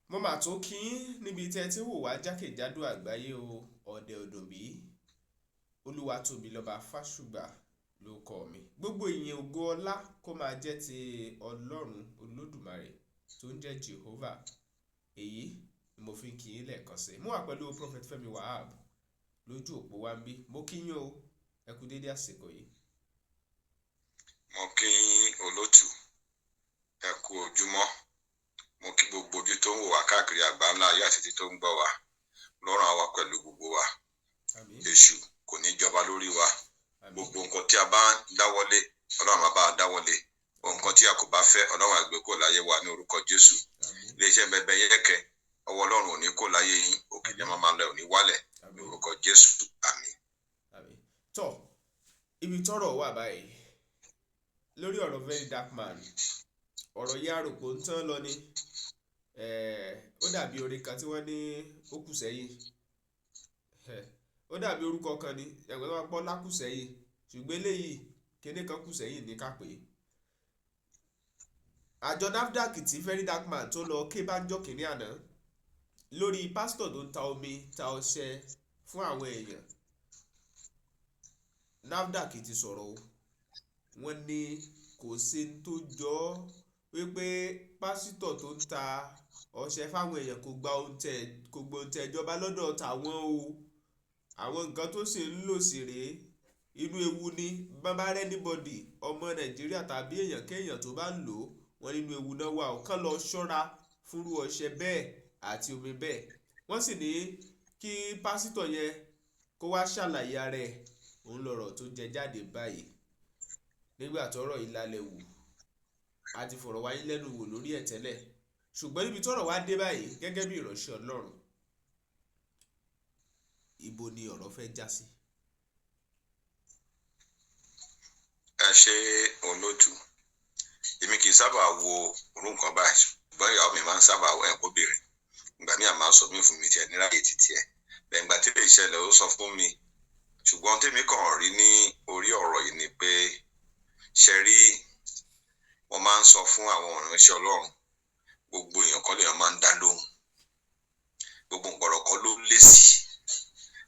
Mo mà tún kí yín níbi tẹ́ ẹ ti ń wò wá jákèjádò àgbáyé o. Ọ̀dẹ̀ òdòbí Olúwatóbilọ́ba Fásùgbà ló kọ́ mi. Gbogbo ìyìn, ògo, ọlá kó máa jẹ́ ti Ọlọ́run Olódùmarè tó ń jẹ́ Jehovah. Èyí ni mo fi ń kí yín lẹ́ẹ̀kan sí i. Mo wà pẹ̀lú Prophet Fẹ́mi Wahab lójú òpó wa ń bí. Mo kí yín o, ẹ kú dédé àsìkò yìí. Mo kí yín, olótù, ẹ kú ojúmọ́. Mo kí gbogbo ojú tó ń wò wá káàkiri àgbáńlá ayé àti títí tó ń gbọ́ wa. Lọ́rùn àwa pẹ̀lú gbogbo wa. Àmín. Èṣù kò ní jọba lórí wa. Àmín. Gbogbo nǹkan tí a bá ń dáwọ́lé, Ọlọ́run á bá a dáwọ́lé. Nǹkan tí a kò bá fẹ́, Ọlọ́run á gbé kúrò láyé wa ní orúkọ Jésù. Àmín. Iléeṣẹ́ bẹbẹ yẹkẹ, ọwọ́ Ọlọ́run ò ní kó láyé yín, òkè ní máa lọ, ò ní wálẹ̀ ní Àmín. orúkọ Jésù. Àmín. Àmín. Tọ́ ibi tọ́rọ̀ wà báyìí lórí ọ̀rọ̀ Very Dark Man, ọ̀rọ̀ yìí àròpọ̀ ń tán lọ ni. Ó dàbí orin kan tí wọ́n ní ó kù sẹ́yìn. Ó dàbí orúkọ kan ni ẹ̀gbọ́n tó máa pọ́ lákù sẹ́yìn, ṣùgbọ́n eléyìí kinní kan kù sẹ́yìn ní ká pè é. Àjọ NAFDAC tí Very Dark Man tó lọ ké bá ń jọ́ kínní àná lórí pásítọ̀ tó ń ta omi, ta ọṣẹ fún àwọn èèyàn, NAFDAC ti sọ̀rọ̀ o. Wọ́n ní kò sí ní tó jọ ọ́ wípé pásítọ̀ tó ń ta ọṣẹ fáwọn èèyàn kò gba oúnjẹ, kò gba oúnjẹ ìjọba lọ́dọ̀ tàwọn o. Àwọn nǹkan tó sì ń lò sí rèé, inú ewu ni. Bá rẹ́ anybody, ọmọ Nàìjíríà tàbí èèyàn kéèyàn tó bá ń lò ó, wọ́n nínú ewu náà wà ó, kán lọ ṣọ́ra fúnrú ọṣẹ bẹ́ẹ̀ àti omi bẹ́ẹ̀. Wọ́n sì ní kí pásítọ̀ yẹn kó wá ṣàlàyé ara ẹ̀. Òun lọ̀rọ̀ tó jẹ jáde báyìí. Nígbà tọ́rọ̀ yìí lálẹ́ wù, a ti fọ̀rọ̀ wáyé lẹ́nu wò lórí ẹ̀ tẹ́lẹ̀, ṣùgbọ́n níbi tọ́rọ̀ wá dé báyìí, gẹ́gẹ́ bí ìránṣẹ́ Ọlọ́run, ibo ni ọ̀rọ̀ fẹ́ já sí? Ẹ ṣe, olótù. Èmi kì í sábà wo orú nǹkan báyìí, ṣùgbọ́n ìyàwó mi máa ń sábà wọ ẹ̀kọ́ béèrè. Ìgbà míì máa ń sọ mí fún mi tiẹ̀ níráyè títí ẹ̀ bẹ́ẹ̀. Ìgbà tí lè ṣẹlẹ̀, ó sọ fún mi, ṣùgbọ́n tèmi kàn rí ní orí ọ̀rọ̀ yìí ni pé, ṣe rí, wọ́n máa ń sọ fún àwọn ìránṣẹ́ Ọlọ́run, gbogbo èèyàn kọ́ lèèyàn máa ń dá lóhùn, gbogbo nǹkan ọ̀rọ̀ kọ́ ló lé sí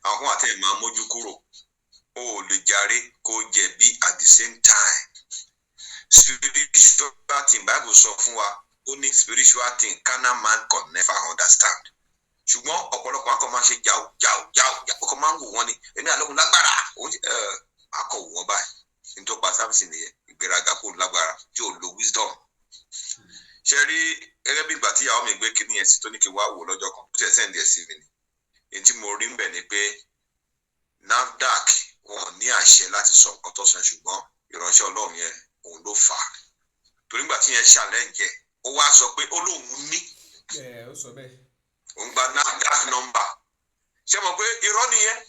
àwọn kan àti ẹ̀ máa mójú kúrò. O ò lè jàre kó jẹ̀bi at the same time. Spiritual thing, Bible sọ fún wa, ó ní spiritual thing carnal man can never understand. Ṣùgbọ́n ọ̀pọ̀lọpọ̀ akọ̀ máa ń ṣe jàù jàù jàù jàù, ọkọ̀ máa ń wò wọ́n ni èmi àlóhùn lágbára òun akọ̀ wò wọ́n báyìí. Nítorí pa sáfìsì nìyẹn, ìgbéraga kò lágbára tí ò lo wisdom. Ṣe rí, gẹ́gẹ́ bí ìgbà tí ìyàwó mi gbé kinní yẹn sí, tó ní kí n wá wò lọ́jọ́ kan, ó ti ẹ̀ send ẹ̀ sí mi ni, èyí tí mo rí ń bẹ̀ ni pé NAFDAC wọn ò ní àṣẹ láti sọ nǹkan tó sọ, ṣùgbọ́n ìránṣẹ́ Ọlọ́run yẹn, òun ló fà á, torí nígbà tí yẹn challenge ẹ̀, ó wá sọ pé ó lóun ní Ẹ ó sọ bẹ́ẹ̀. Òun gba NAFDAC number. Ṣé mọ̀ pé irọ́ nìyẹn?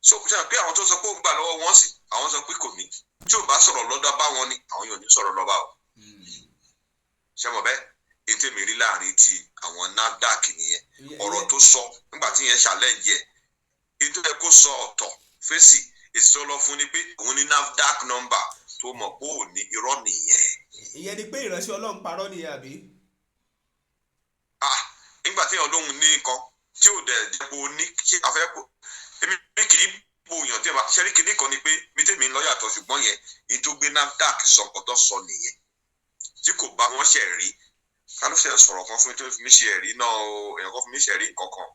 So ṣe mọ̀ pé àwọn tó sọ pé òun gbà lọ́wọ́ wọn sì, àwọn sọ pé kò ní, tí ò bá sọ̀rọ̀ lọ́dọ̀ bá wọn ni, àwọn yóò ní sọ̀rọ̀ lọ́ba o. Ṣé mọ̀ bẹ́ẹ̀? Ètò èmi rí láàrin ti àwọn NAFDAC nìyẹn. Ọ̀rọ̀ tó sọ nígbà tí yẹn challenge ẹ̀, ètò ẹ̀ kó sọ ọ̀tọ̀ fèsì, èsì tó lọ fún ni pé òun ní NAFDAC number, tó mọ̀ pé ò ní, irọ́ nìyẹn. Ìyẹn ni pé ìránṣẹ́ Ọlọ́run parọ́ nìyẹn, àbí? Ah, nígbà tí èèyàn lóhun ní nǹkan tí ò dẹ̀ jẹ́ pé o ní, ṣé àfẹ́ kó èmi kì í bo èèyàn tí ẹ bá ṣe rí kinní kan ni pé mi tèmi ń lọ yàtọ̀, ṣùgbọ́n yẹn ní tó gbé NAFDAC sọ nǹkan tó sọ nìyẹn, tí kò bá wọn ṣe rí ká ló ṣe sọ̀rọ̀ kan fún mi tó fi mí ṣe ẹ̀rí náà o. Èèyàn kan fún mi ṣe ẹ̀rí nǹkan kan,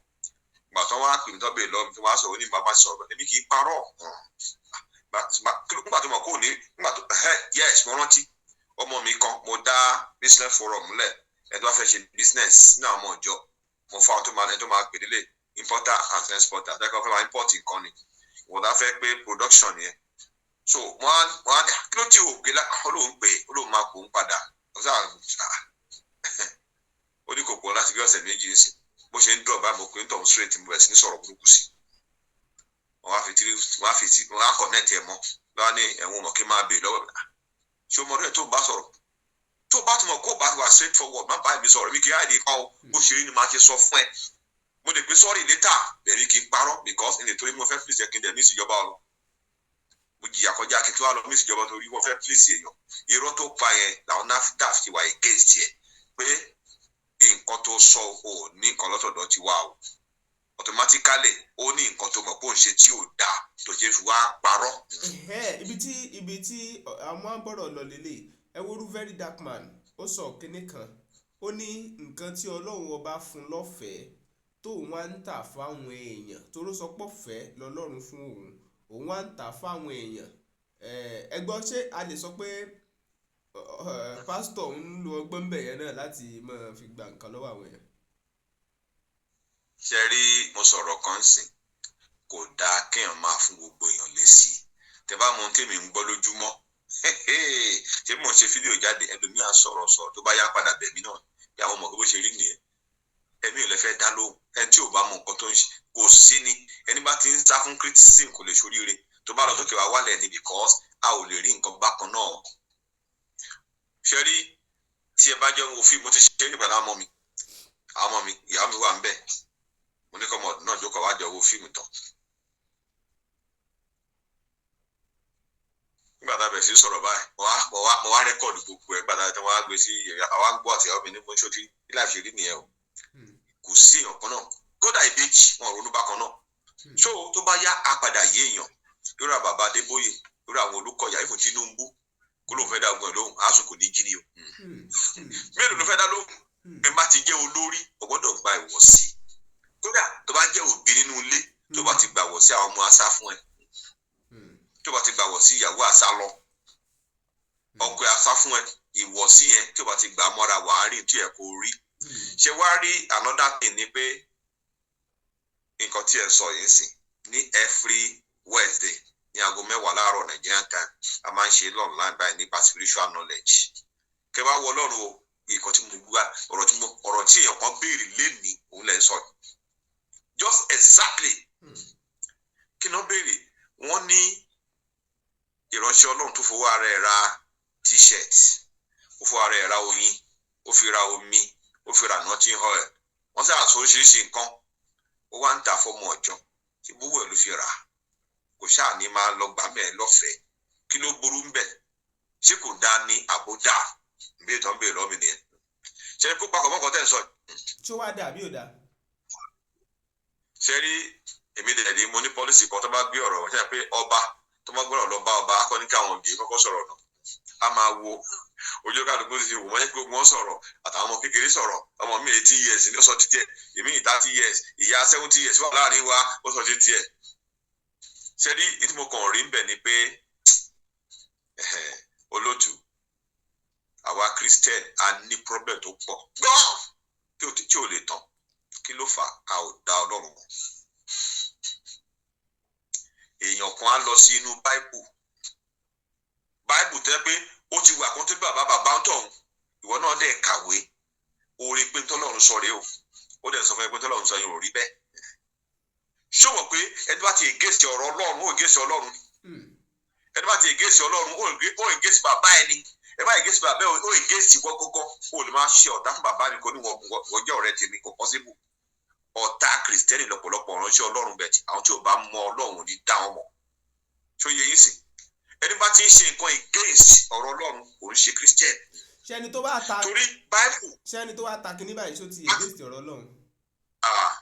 ìgbà tó wá pè mí, tó bèèrè lọ́wọ́ mi, tó wá sọ̀rọ̀, ó ní bàbá sọ̀rọ̀, èmi kì í parọ́. Nígbà tó mọ̀ kó ní, nígbà tó, yes, mo rántí ọmọ mi kan, mo dá business forum múlẹ̀. Ẹni tó bá fẹ́ ṣe business ní àwọn ọmọ ìjọ, mo fún àwọn tó máa, ẹni tó máa pè délé, importer and exporter, tẹ́kọ̀ fẹ́ máa import nǹkan ni, ìwọ̀n tá fẹ́ pé production yẹn. So wọ́n á kí ló tí ò gbé lá, ó lóun pè, ó lóun máa kó ń padà. Ó ní kò pọ̀ láti bí ọ̀sẹ̀ 2 sí, bó ṣe ń dọ̀ báyìí, mo pè ń tọ̀ straight, mo bẹ̀rẹ̀ sí ní sọ̀rọ̀ burúkú sí. Wọ́n á fi tírí, wọ́n á fi tí, wọ́n á connect ẹ̀ mọ́ lọ́wọ́ ní ẹ̀wọ̀n mọ̀ kí n máa bèè lọ́wọ́. Ṣé o mọ̀ ọdún ẹ̀ tó bá sọ̀rọ̀, tó bá tún mọ̀ kó bá wà straight forward, má bá mi sọ̀rọ̀. Mi kì í àìdí kan o, bó ṣe rí ni màá ṣe sọ fún ẹ. Mo lè pé sorry later, bẹ̀rẹ̀ kì í parọ́, because nítorí mo fẹ́ please ẹ, kí n dẹ̀ mí ìsìjọba ọ̀run. Mo jìyà kọjá kí n tó wá lọ mí ìsìjọba torí wọ́n fẹ́ please èèyàn. Irọ́ tó pa yẹn làwọn NAFDAC ti wà against ẹ pé nǹkan. Sọ ò ní nǹkan lọ́tọ̀ọ̀dọ̀ ti wá o, automatically ó ní nǹkan tó mọ̀ pé òun ṣe tí ò dáa tó ṣe fi wá parọ́. Ẹ̀hẹ́, ibi tí àwọn àbọ̀rọ̀ lọ lélẹ̀, ẹ worú Very Dark Man, ó sọ kinní kan, ó ní nǹkan tí Ọlọ́run Ọba fún lọ́fẹ̀ẹ́ tóun wá ń tà fáwọn èèyàn, toró sọ pé ọ̀fẹ́ lọ́lọ́run fún òun, òun wá ń tà fáwọn èèyàn. Ẹ gbọ́, ṣé a lè sọ pé pásítọ̀ ń lo ọgbọ́n bẹ̀yẹn náà láti máa fi gba nǹkan lọ́wọ́ àwọn èèyàn? Ṣe rí, mo sọ̀rọ̀ kan sìn, kò dáa kéèyàn máa fún gbogbo èèyàn lésì. Tẹ bá mọ ohun tèmi ń gbọ́ lójúmọ́, ṣé mò ń ṣe fídíò jáde, ẹlòmíà sọ̀rọ̀ sọ̀rọ̀, tó bá yá padà bẹ̀mí náà bí àwọn ọmọ bó ṣe rí nìyẹn. Ẹ̀mí ò lè fẹ́ dá lóhùn. Ẹni tí ò bá mọ nǹkan tó ń ṣe kò sí ni. Ẹni bá ti ń sá fún criticism kò lè ṣoríire. Tó bá lọ sókè wá wálẹ̀ ni, because a ò lè rí nǹkan bákan náà. Ṣe rí, tí ẹ bá jẹ́ wo fíìmù, mo ti ṣe é nígbà náà, àwọn ọmọ mi, ìyá mi wà ń bẹ̀, mo ní kọ́mọ ọdún náà jókòó wá jọ wo fíìmù tán. Nígbà tá a bẹ̀rẹ̀ sí sọ̀rọ̀ báyìí, mo wá record gbogbo ẹ̀. Nígbà tá a wá gbé sí, àwa ń gbọ́ àti ìyàwó mi ní mo ń ṣòtí bí láì ṣe rí nìyẹn o. Kò sí èèyàn kan náà, kódà ìbejì wọn ò ronú bákan náà. So tó bá yá, á padà yé èèyàn. Lórí àwọn bàbá Adébóyè, lórí àwọn Olùkọ́yà, ìfò Tinubu kó ló ń fẹ́ dá ogun ẹ̀ lóhùn, àásùn kò ní jí ni o. Mélòó ló fẹ́ dá lóhùn? Ẹ má ti jẹ́ olórí, o gbọ́dọ̀ gba ìwọ̀sí. Kódà tó bá jẹ́ òbí nínú ilé, tó bá ti gbà wọ̀ sí àwọn ọmọ, asá fún ẹ. Tó bá ti gbà wọ̀ sí ìyàwó, àsá lọ. Ọkọ ẹ asá fún ẹ. Ìwọ̀sí yẹn, tó bá ti gbà mọ́ra, wàá rí tí ẹ kò rí. Ṣé wá rí, another thing ni pé nǹkan tí ẹ sọ yìí sìn, ní every Wednesday ní aago 10 láàárọ̀ Nigerian time, a máa ń ṣe online báyìí nípa spiritual knowledge. Kẹ bá wọ Ọlọ́run o, nǹkan tí mo gbá, ọ̀rọ̀ tí èèyàn kan béèrè lénìí, òun lẹ̀ ń sọ just exactly. Kí ni wọ́n béèrè? Wọ́n ní ìránṣẹ́ Ọlọ́run tó fowó ara ẹ̀ ra T-shirt, ó fowó ara ẹ̀ ra oyin, ó fi ra omi, ó fi ra anointing oil, wọ́n sáà sọ oríṣiríṣi nǹkan, ó wá ń tà fọmọ ọjọ́ tí gbówó ẹ̀ ló fi rà á, kò ṣáà ní máa lọ gbà mẹ́ẹ̀ lọ́fẹ̀ẹ́. Kí ló burú ń bẹ̀? Ṣé kò dáa ní àbó dáa? Ìbéèrè tó ń béèrè lọ́mì nìyẹn. Ṣe kó papọ̀ mọ́kàn tẹ́ ń sọ yìí? Ṣó wá dà bí ò dáa? Ṣe rí, èmi dẹ̀ ní mo ní policy kan. Tó bá gbé ọ̀rọ̀, ṣe pé ọba tó bá gbọ́dọ̀ lọ bá ọba akọ́ni káwọn òbí kọ́kọ́ sọ̀rọ̀ náà, a máa wo ojú kálukú ti wò wọ́n yẹ kí gbogbo wọn sọ̀rọ̀, àtàwọn ọmọ kékeré sọ̀rọ̀. Ọmọ mi 18 years ní ó sọ títí ẹ̀, èmi 30 years, ìyá 70 years wà láàrin wa, ó sọ títí ẹ̀. Ṣe rí, ìdí mo kàn rí ń bẹ̀ ni pé, olótù, àwa Christian a ní problem tó pọ̀ gbọ́n tí ò lè tán. Kí ló fà á? A ò dá Ọlọ́run mọ̀. Èèyàn kan á lọ sí inú Báíbù, Báíbù tẹ́ pé ó ti wà kó tó bàbá bàbá ń tọ̀hún. Ìwọ náà dẹ̀ kàwé, ó rí pé ntọ́lọ́run sọ rèé o, ó dẹ̀ sọ fún ẹ pé ntọ́lọ́run sọ yẹn ò rí bẹ́ẹ̀. Ṣé o mọ̀ pé ẹni bá ti against ọ̀rọ̀ Ọlọ́run, ó against Ọlọ́run ni? Ẹni bá ti against Ọlọ́run, ó against bàbá ẹni. Ẹ bá against bàbá ẹ, ó against ìwọ gọ́gọ́. Ó lè máa ṣe ọ̀tá fún bàbá mi kò ní wọ́n jẹ́ ọ̀rẹ́ tèmi, kò possible. Ọ̀tá Kìrìsìtẹ́nì lọ́pọ̀lọpọ̀ ránṣẹ́ Ọlọ́run bẹ̀ tí àwọn tí ò bá mọ Ọlọ́run ò ní dá wọn mọ̀. Ṣó yẹ yín sìn? Ẹni bá ti ń ṣe nǹkan against ọ̀rọ̀ Ọlọ́run, kò ń ṣe Christian. Ṣé ẹni tó bá ta Torí Bible Ṣé ẹni tó bá ta kinní báyìí, ṣó ti against ọ̀rọ̀ Ọlọ́run? Ah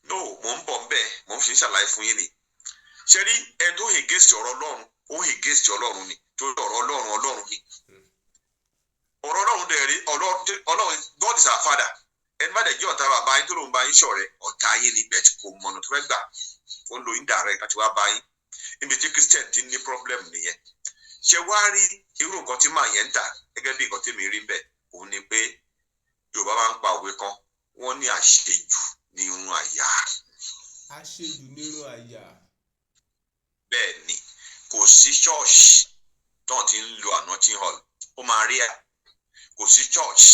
no, mò ń bọ̀ ń bẹ́ẹ̀, mò ń fi ṣàlàyé fún yín ni. Ṣe rí, ẹni tó against ọ̀rọ̀ Ọlọ́run, ó against Ọlọ́run ni, torí ọ̀rọ̀ Ọlọ́run, Ọlọ́run ni. Ọ̀rọ̀ Ọlọ́run dẹ̀ rí, Ọlọ́run, God is our father. Ẹni bá dẹ̀ jẹ́ ọ̀tá bàbá yín tó lóun bá yín ṣọ̀rẹ́, ọ̀tá yín ni bẹ́ẹ̀, kò mọ̀nà tó fẹ́ gbà, ó ń lo indirect láti wá bá yín. Níbi tí Christian ti ní problem nìyẹn. Ṣe wá rí, irú nǹkan tí màá yẹn ń tà, gẹ́gẹ́ bí nǹkan tí mi rí bẹ́ẹ̀, òun ni pé Yorùbá máa ń pa òwe kan, wọ́n ní àṣejù ní irun àyà. Àṣejù nírun àyà. Bẹ́ẹ̀ ni, kò sí ṣọ́ọ̀ṣì tán ti ń lo anointing oil, ó máa rí à. Kò sí church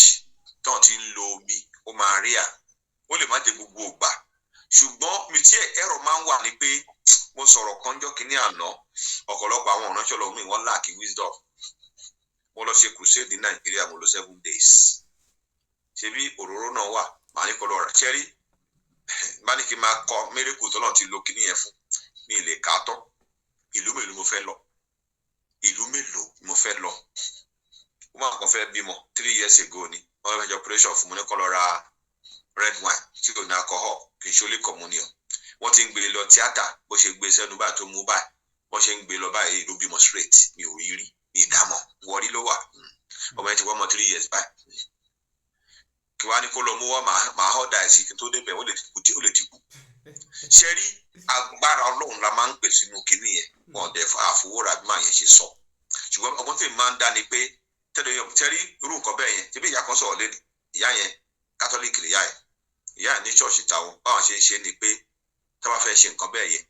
tán ti ń lo omi, ó máa rí à. Ó lè má jẹ gbogbo ìgbà, ṣùgbọ́n mi tí ẹ̀rọ máa ń wà ní pé mo sọ̀rọ̀ kánjọ́ kínní àná, ọ̀pọ̀lọpọ̀ àwọn ìránṣẹ́ Ọlọ́run mi, wọ́n lack wisdom. Mo lọ ṣe crusade ní Nàìjíríà, mo lọ 7 days. Ṣebí òróró náà wà, màá ní kó lọ rà. Ṣẹ́rí, bá ní kí n máa kọ miracle tọ́lọ́run ti lo kíní yẹn fún mi, lè kà á tán. Ìlú mélòó mo fẹ́ lọ? Ìlú mélòó mo fẹ́ lọ? Wọ́n máa kàn fẹ́ bímọ 3 years ago ni wọ́n fẹ́ jọ operation fún mi, ní kó lọ ra. Red wine tí kò ní alcohol, kì í ṣe holy communion. Wọ́n ti ń gbé lọ tíátà, bó ṣe gbé sẹ́nu báyìí tó mú báyìí, wọ́n ṣe ń gbé lọ báyìí ló bímọ straight. Mi ò rí rí, mi ìdámọ̀ wọrí ló wà. Ọmọ yẹn ti wọ́n mọ 3 years báyìí. Kí wàá ní kó lọ mú wọ́n, máa họ́dà ẹ̀ sí kí n tó débẹ̀, ó lè ti kú, ó lè ti kú. Ṣe rí, agbára Ọlọ́run la máa ń pè sínú kinní yẹn. Wọn dẹ̀ àfọwọ́rà bí màá yẹn ṣe sọ. Ṣùgbọ́n ọgbọ́n tí máa ń dá ni pé tẹ́lẹ̀ yọ tẹ́rí irú nǹkan bẹ́ẹ̀ yẹn. Ṣebí ìyá kan sọ̀rọ̀ lẹ́nu, ìyá yẹn, Kátólíìkì lìyá yẹn. Ìyá yẹn ní ṣọ́ọ̀ṣì táwọn, báwọn ṣe ń ṣe ni pé tí wọ́n bá fẹ́ ṣe nǹkan bẹ́ẹ̀ yẹn,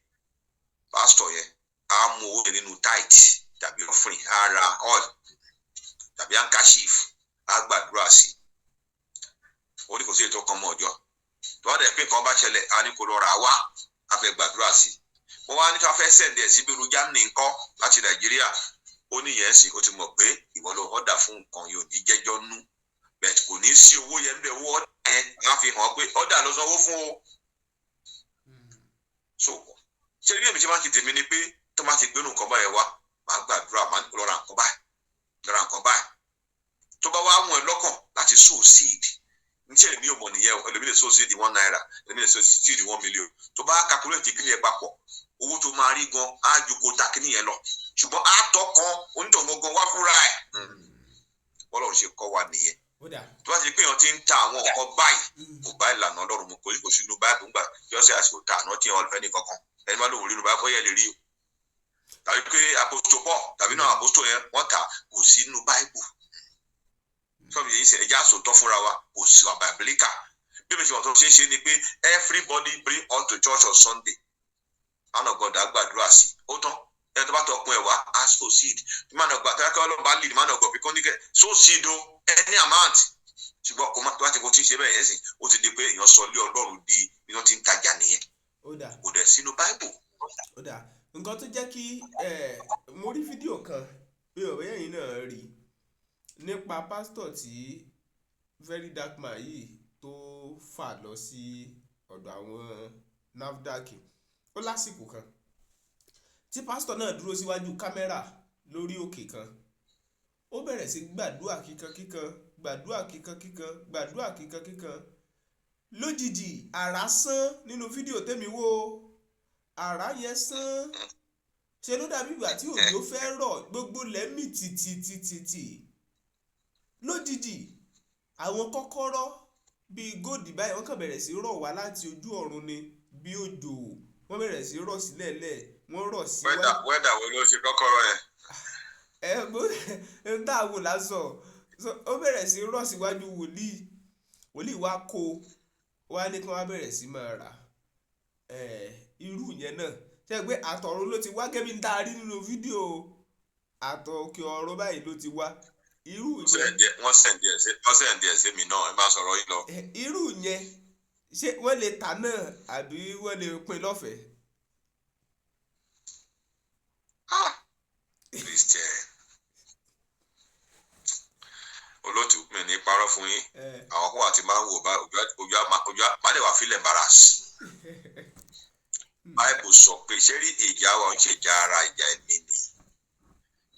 pásítọ̀ yẹn á mú owó yẹn nínú tithe tàbí offering, á ra oil tàbí handkerchief, á gbàdúrà sí i. Ó ní kò sí ètò kan mọ́ ọjọ́ tó bá dẹ̀ pé nǹkan bá ṣẹlẹ̀, á ní kó lọ rà á wá, á fẹ́ gbàdúrà sí i. Mo wá ní tí wọ́n fẹ́ send ẹ̀ sí bí irú Germany ńkọ́ láti Nàìjíríà? Ó ní yẹn sì ó ti mọ̀ pé ìwọ ló ọ̀dà fún nǹkan yóò ní jẹ́jọ́ nú bẹ́ẹ̀, kò ní sí owó yẹn bẹ́ẹ̀. Owó ọ̀dà yẹn á fi hàn pé ọ̀dà ló sanwó fún o. So ṣé bí èmi ṣe máa ń ṣe tèmi ni pé tó máa ti gbénu nǹkan báyẹn wá, màá gbàdúrà, màá lọ ra nǹkan báyìí, lọ ra nǹkan báyìí. Tó bá wá wọn ẹ lọ́kàn láti sow seed, n tí èmi ò mọ̀ nìyẹn o. Ẹlòmí lè sow seed ₦1, ẹlòmí lè sow seed 1 million. Tó bá calculate kíni yẹn papọ̀, owó tó máa rí gan á ju kó ta kíni yẹn lọ, ṣùgbọ́n á tọ́ kan onítọ̀hún gangan wá fúnra ẹ̀. Bọ́lọ́run ṣe kọ́ wa nìyẹn. Ó dà. Tó bá ti pé èèyàn ti ń ta àwọn nǹkan báyìí, kò bá ìlànà Ọlọ́run mu. Kò sínú báyìí ńgbà jọ́sẹ̀ àsìkò ta àná tí wọn fẹ́ ní kankan. Ẹni bá lóun rí inú báyìí bóyá lè rí o, tàbí pé apostle Paul tàbí náà apostle yẹn wọ́n tà, kò sínú báìbù. Sọ́ọ̀bù yìí ṣe ẹja sòótọ́ fúnra wa, kò sí wà bàbílíkà. Bí mi ṣe wọ́n tó ṣe é ṣe ni pé everybody bring all to church on Sunday, man of God á gbàdúrà sí, ó tán. Ẹni tó bá tọkun ẹ̀ wá á sow seed. Man of God, tẹ́lẹ̀ Ọlọ́run bá lead man of God bí kò ní kẹ́ sow seed o, any amount. Ṣùgbọ́n kò má tó bá ti kó tí ń ṣe bẹ́ẹ̀ yẹn sìn, ó ti di pé èèyàn sọ ilé Ọlọ́run di bí wọ́n ti ń tajà nìyẹn. Ó dà. Kò dẹ̀ sínú báìbù. Ó dà. Nǹkan tó jẹ́ kí mo rí fídíò kan bí ọ̀rẹ́ yẹn náà rí nípa pásítọ̀ tí Very Dark Man yìí tó fà lọ sí ọ̀dọ̀ àwọn NAFDAC. Ó lásìkò kan tí pásítọ̀ náà dúró síwájú kámẹ́rà lórí òkè kan, ó bẹ̀rẹ̀ sí gbàdúrà kíkankíkan, gbàdúrà kíkankíkan, gbàdúrà kíkankíkan. Lójijì, àrá sán nínú fídíò tèmi wò. Àrá yẹn sán, ṣe ló dàbí ìgbà tí òjò fẹ́ rọ̀, gbogbo lẹ́mì tìtìtìtì. Lójijì, àwọn kọ́kọ́rọ́ bíi góòdì báyìí, wọ́n kàn bẹ̀rẹ̀ sí rọ̀ wá láti ojú ọ̀run ni, bí òjò. Wọ́n bẹ̀rẹ̀ sí rọ̀ sílẹ̀ lẹ̀, wọ́n rọ̀ sí wẹ́dà wẹ́dà wo ló ṣe kọ́kọ́rọ́ yẹn? Ẹ bó ń tà wò lásán. Ó bẹ̀rẹ̀ sí rọ̀ síwájú wòlíì. Wòlíì wá kó wá ní kí wọ́n bẹ̀rẹ̀ sí máa rà. Irú yẹn náà ṣe pé àtọ̀run ló ti wá, gẹ́bí ń tá a rí nínú fídíò, àtọ̀kè ọ̀run báyìí ló ti wá, irú yẹn. Wọ́n send ẹ̀ sí mi náà. Ẹ máa sọ̀rọ̀ yín lọ. Irú yẹn, ṣé wọ́n lè tà náà àbí wọ́n lè pín lọ́fẹ̀ẹ́? Christian olóòtú mi, ní parọ́ fún yín, àwọn kan wà tí máa ń wò bá ojú ojú má dẹ̀ wá feel embarrass. Bible sọ pé, ṣé rí, ìjà wa ń ṣe ìjà ara, ìjà ẹ̀mí ni.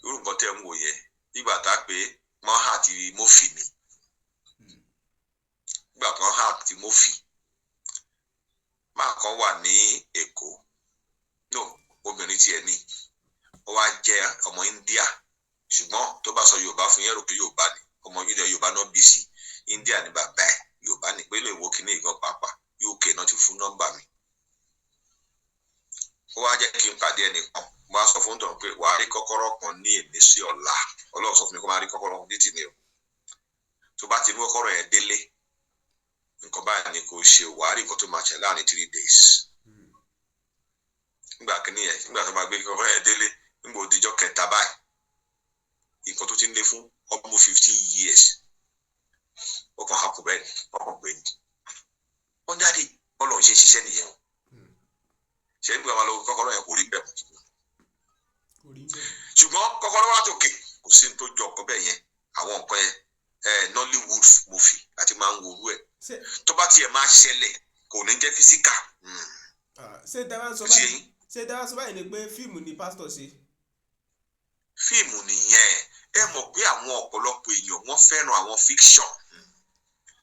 Irú nǹkan tẹ́ ń wò yẹn, nígbà tá a pé wọ́n hà tí Mófì ni, nígbà kan hà tí Mófì máa kan wà ní Èkó no, obìnrin tiẹ̀ ni, ó wá jẹ́ ọmọ India, ṣùgbọ́n tó bá sọ Yorùbá fún yẹn, rò pé Yorùbá ni. Ọmọ ilẹ̀ Yorùbá náà bí sí India ní bàbá ẹ̀, Yorùbá ní pé lè wo kíní ìgan pàápàá. UK náà ti fún nọ́mbà mi. Ó wá jẹ́ kí n pàdé ẹnìkan. Mo á sọ fún tọ̀hún pé wàá rí kọ́kọ́rọ́ kan ní èmi sí ọ̀la. Ọlọ́run sọ fún mi kó máa rí kọ́kọ́rọ́ ní tìmí o. Tó bá ti mú kọ́kọ́rọ́ yẹn délé, nǹkan báyìí ni kò ṣe, wàá rí nǹkan tó máa ṣe láàrin 3 days. Nígbà kíní yẹn, nígbà tó máa gbé kọ́kọ́rọ́ yẹn délé, nígbà òdìjọ́ kẹta báyìí, nǹkan tó ti ń lé fún almost 15 years, ó kàn hápù bẹ́ẹ̀ ni, ọkàn pé ní wọ́n jáde. Bọ́lọ̀ ń ṣe ṣiṣẹ́ nìyẹn o. Ṣé nígbà máa lọ kọ́kọ́rọ́ yẹn, kò rí bẹ́ẹ̀ mọ́. Ṣùgbọ́n kọ́kọ́rọ́ wà tókè, kò sí ní tó jọ ọkọ bẹ́ẹ̀ yẹn. Àwọn nǹkan yẹn, Nollywood movie àti máa ń worú ẹ̀. Tó bá tiẹ̀ máa ṣẹlẹ̀, kò ní jẹ́ physical. Ṣé dáhà sọ báyìí ni pé fíìmù ni pásítọ̀ ṣe? Fíìmù nìyẹn. Ẹ mọ̀ pé àwọn ọ̀pọ̀lọpọ̀ èèyàn, wọ́n fẹ́ràn àwọn fiction.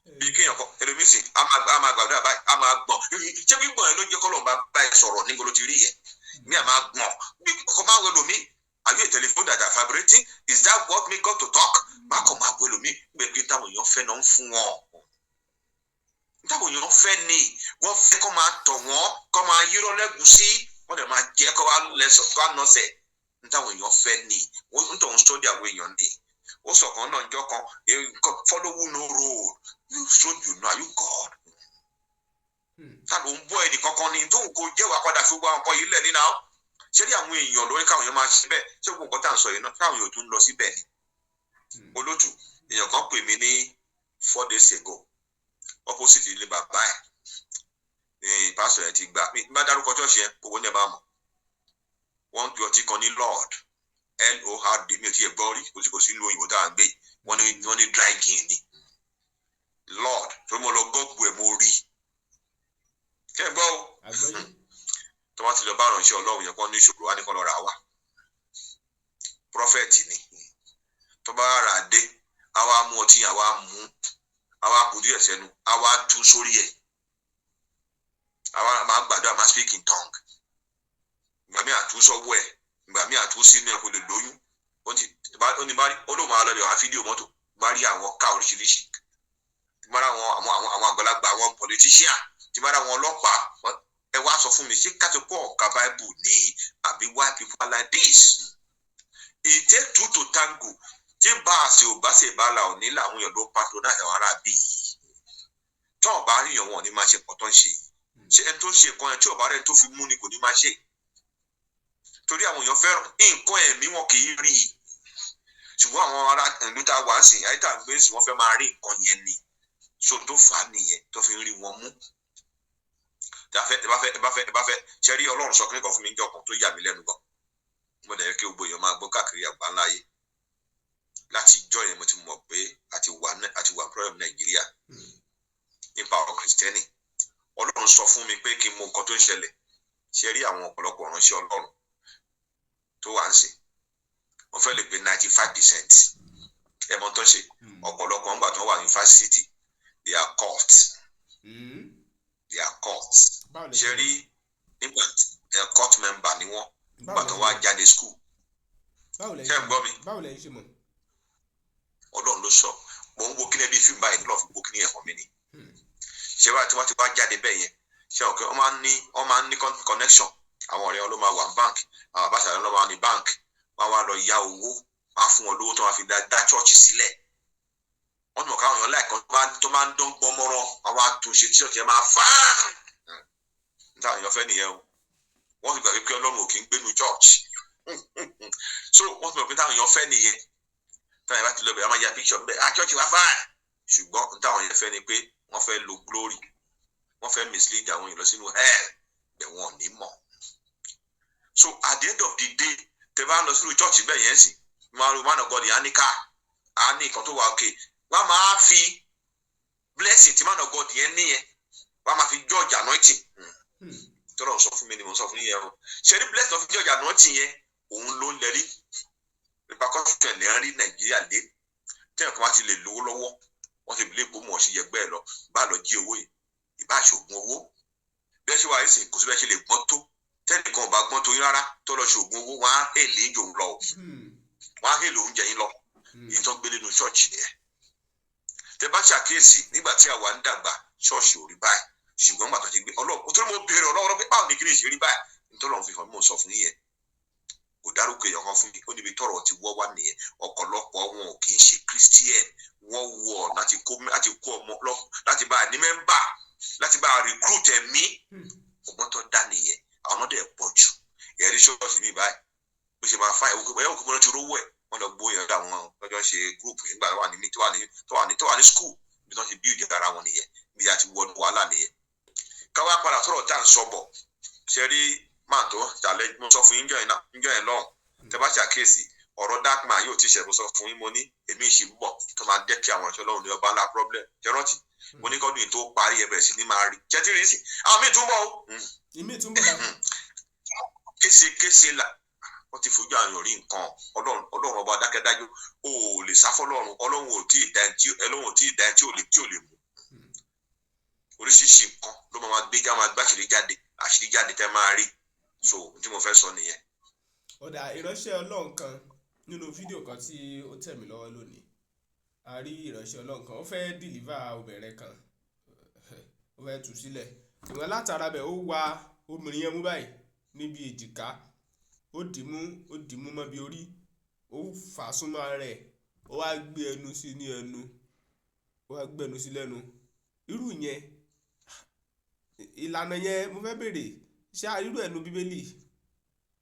Bí kéèyàn kọ ẹlòmíì sì á máa gbàdúrà báyìí, á máa gbọ̀n. Ṣé gbígbọ̀n yẹn ló jẹ́ kọ́lọ́run bá bá ẹ sọ̀rọ̀? Níbo ló ti rí yẹn? Mi à máa gbọ̀n bí kò máa wọ ẹlòmíì. Are you a telephone that are vibrating? Is that what make God to talk? Má kàn máa wọ ẹlòmíì gbẹ pé táwọn èèyàn fẹ́ náà ń fún wọn. Táwọn èèyàn fẹ́ ni wọ́n fẹ́ kọ́ máa tọ̀ wọ́n, kọ́ máa yírọ́ lẹ́gùsí, wọ́n dẹ̀ máa jẹ́ kọ́ wá lẹ́sọ̀ kọ́ wá nọ́sẹ̀. Táwọn èèyàn fẹ́ ni wọ́n ń tọ̀ ń sọ́dí àwọn èèyàn ni. Ó sọ̀kan náà njọ́ kan, follow who no road. You road, you know, are you God? Ta ló ń bọ́ ẹnì kankan ni tó ń kó jẹ́ wàá padà fi gbọ́ àwọn nǹkan yìí lẹ̀ nínú àwọn? Ṣé rí àwọn èèyàn lórí káwọn èèyàn máa ṣe bẹ́ẹ̀? Ṣé gbogbo nǹkan tá à ń sọ yìí náà, káwọn èèyàn tún lọ síbẹ̀ ni? Olótù, èèyàn kan pè mí ní 4 days ago, opposite ilé bàbá ẹ̀ ní pásítọ̀ yẹn ti gbà mí. Bá dárúkọ ṣọ́ọ̀ṣì yẹn, gbogbo ní ẹ̀ bá mọ̀. Wọ́n ń pe ọtí kan ní Lord, Lord. Mi ò tiẹ̀ gbọ́ rí, kò sí kò sí ìlú òyìnbó tá à ń gbé. Wọ́n ní dry gin ni Lord. Tó mo lọ gọ́ọ̀gù ẹ̀, mo rí kẹ́ ẹ gbọ́ o. Àgbọ́yé. Tó bá ti lọ bá ìránṣẹ́ Ọlọ́run yẹn kọ́ ní ìṣòro wá ní kọ́ lọ rà wá, prophet ni. Tó bá rà dé, á wá mú ọtí yẹn, á wá mú, á wá kù díẹ̀ sẹ́nu, á wá tú sórí ẹ̀, á wá máa gbàdúrà, máa speak in tongue. Ìgbà míì àtú sọ́wọ́ ẹ̀, ìgbà míì àtú sínú ẹ̀, kò lè lóyún. Ó ní bá rí, ó lóun máa lọ bẹ̀ wá fídíò mọ́tò, bá rí àwọn ká oríṣiríṣi, bá rí àwọn àgbàlagbà, àwọn politician, tí bá rí àwọn ọlọ́pàá. Ẹ wá sọ fún mi, ṣé kátó ọ̀ka Bible ni àbí? Why people are like this? It take two to tango. Tí bá a ṣe ò bá ṣe bá la ò ní làwọn èèyàn ló patronize àwọn ará bí yìí. Tó ò bá ríyàn, wọn ò ní máa ṣe pọ̀ tó ń ṣe yìí. Ṣé ẹni tó ń ṣe nǹkan yẹn, tí ò bá rẹ̀ tó fi mú ni, kò ní máa ṣe? Torí àwọn èèyàn fẹ́ràn nǹkan ẹ̀mí, wọn kì í rí i. Ṣùgbọ́n àwọn ará ìlú tá a wà ń sìn, ayé tá a gbé sìn, wọ́n fẹ́ máa rí nǹkan yẹn ni. So tó fà á nìyẹn tó fi ń rí wọn mú. Tẹ bá fẹ́, ẹ bá fẹ́, ẹ bá fẹ́, ẹ bá fẹ́ ṣe rí, Ọlọ́run sọ kíní kan fún mi níjọ́ kan tó yà mí lẹ́nu gan. Mo dẹ̀ kí gbogbo èèyàn máa gbọ́ káàkiri àgbáńlá ayé. Láti ìjọ́ yẹn, mo ti mọ̀ pé àti wà problem Nàìjíríà nípa ọ̀rọ̀ Kìrìsìtẹ́nì. Ọlọ́run sọ fún mi pé kí n mọ nǹkan tó ń ṣẹlẹ̀. Ṣe rí àwọn ọ̀pọ̀lọpọ̀ ìránṣẹ́ Ọlọ́run tó wà ń sìn, wọ́n fẹ́ lè pé 95%, ẹ mọ̀ tó ń ṣe? Ọ̀pọ̀lọpọ̀ ńgbà tó wà ní fásitì, they are cult. They are cult. Báwo lẹ ṣe ṣe rí nígbà cult member ni wọ́n mọ̀? nígbà tó wá jáde school. Báwo lẹ Ṣé ń gbọ́ mi? Báwo lẹ ṣe mọ̀? Ọlọ́run ló sọ. Mò ń wo kíní ẹbí fíìmù báyìí lọ́ọ̀ fi wo kíní ẹ̀ hàn mí ni. Ṣé wá tí wọ́n ti wá jáde bẹ́ẹ̀ yẹn, ṣé ọ̀kẹ́ wọ́n máa ń ní connection. Àwọn ọ̀rẹ́ wọn ló máa wà ní bank, àwọn àbáṣà ló máa ní bank. Wọ́n wá lọ yá owó, wọ́n á fún wọn lówó tó máa fi dá church sílẹ̀. Wọ́n mọ̀ káwọn èèyàn láìkan tó máa ń dán gbọ́mọ́rán, wọ́n wá tún ṣe tí church yẹn máa fà á. Níta àwọn èèyàn fẹ́ nìyẹn o. Wọ́n ti gbàgbé pé Ọlọ́run ò kì í gbénu church. So wọ́n ti mọ̀ pé táwọn èèyàn fẹ́ nìyẹn. Táwọn èèyàn bá ti lọ bẹ̀rẹ̀, wọ́n máa ya picture bẹ́ẹ̀, ah, church wá fà á. Ṣùgbọ́n táwọn èèyàn fẹ́ ni pé wọ́n fẹ́ lo glory, wọ́n fẹ́ mislead àwọn èèyàn lọ sínú hell bẹ̀, wọ́n ò ní mọ̀. So at the end of the day, tẹ bá ń lọ sínú church bẹ́ẹ̀ yẹn sì máa ro man of God yẹn, á ní ká á ní nǹkan tó wà òkè. Wọ́n máa fi blessing tí man of God yẹn ní yẹn, wọ́n máa fi judge anointing. Tọ́lọ̀ sọ fún mi ni mo sọ fún yẹn o. Ṣe ní blessing of judge anointing yẹn, òun ló ń lẹ́rí repercussion lẹ́ ń rí Nàìjíríà lé. Tẹ́yàn kan bá ti lè lówó lọ́wọ́, wọ́n ti bìlẹ̀ pé mọ̀ ṣe yẹgbẹ́ ẹ lọ bá lọ jí owó yìí, ìbá ṣògùn owó. Bí ẹ ṣe wà yìí sìn, kò sí bẹ́ẹ̀ ṣe lè gbọ́n tó, tẹ́nìkan ò bá gbọ́n tó yín rárá, tó lọ ṣògùn owó, wọ́n á hèlè ń jòun lọ o. Wọ́n á hèlè oúnjẹ yín lọ. Èyí tó ń gbé nínú ṣọ́ọ̀ṣì nìyẹn. Tẹ bá ṣàkíyèsí, nígbà tí àwa ń dàgbà, ṣọ́ọ̀ṣì ò rí báyìí. Ṣùgbọ́n gbà tó ti gbé Ọlọ́run tó ní, mo béèrè Ọlọ́run pé báwo ni kí ni ìṣe rí báyìí? Nítorí Ọlọ́run fi hàn mí, mo sọ fún yín yẹn. Kò dárúkọ èèyàn kan fún mi. Ó níbi tọ́rọ̀ ti wọ́ wá nìyẹn. Ọ̀pọ̀lọpọ̀ wọn ò kì í ṣe Christian. Wọ́n wọ láti kó ọmọ lọ, láti bá a ní member, láti bá a recruit ẹ̀mí. Ọgbọ́n tó dá nìyẹn. Àwọn ọmọdé ẹ̀ pọ̀ jù. Ẹ̀rí ṣọ́ọ̀ṣì mi báyìí, bó ṣe máa fá ẹ̀wọ̀n ẹ̀wọ̀n kí wọ́n ti rówó ẹ̀, wọ́n lọ gbóyè ọ̀dọ̀ àwọn lọ́jọ́ ṣe group nígbà tó wà ní tó wà ní tó wà ní tó wà ní school. Bí wọ́n ti build ara wọn nìyẹn, bí a ti wọnú wàhálà nìyẹn. Káwá padà sọ̀rọ̀ tá à ń sọ bọ̀. Ṣe rí máa tó challenge, mo sọ fún yín jọ̀yìn náà, jọ̀yìn lọ́hùn. Tẹ bá ṣàkíyèsí, ọ̀rọ̀ dark man yóò ti ṣe. Mo sọ fún yín, mo ní èmi ìṣe ń bọ̀ tó máa jẹ́ kí àwọn ìṣọ́ lọ́hùn ní ọba ńlá problem. Ṣe rántí? Mo ní kọ́dún yìí tó parí, ẹ bẹ̀rẹ̀ sí ní máa rí. Ṣé tí rí sí àwọn míì tún bọ̀ o. Ìmí tún bọ̀ báyìí. Késekése la wọ́n ti fojú àwọn rí nǹkan. Ọlọ́run, Ọlọ́run ọba dákẹ́dájọ́, o ò lè sá fọlọ́run. Ọlọ́run ò tí ì dá ẹni tí, Ọlọ́run ò tí ì dá ẹni tí ò lè mú. Oríṣiríṣi nǹkan ló máa gbé já, máa gbé àṣírí jáde, àṣírí jáde tẹ́ máa rí. So tí mo fẹ́ sọ nìyẹn. Ọ̀dà ìránṣẹ́ Ọlọ́run kan, nínú fídíò kan tí ó tẹ̀ mí lọ́wọ́ lónìí, a rí ìránṣẹ́ Ọlọ́run kan, ó fẹ́ deliver obìnrin kan, ó fẹ́ tú sílẹ̀, ìwọ̀n látara bẹ̀, ó wa obìnrin yẹn mú báyìí níbi èjìká, ó dì mú, ó dì mú mọ́ bí orí, ó fà á súnmọ́ ara rẹ̀, ó wá gbé ẹnu sí ní ẹnu, ó wá gbé ẹnu sí lẹ́nu. Irú yẹn, ìlànà yẹn, mo fẹ́ bèrè, ṣé irú ẹnu Bíbélì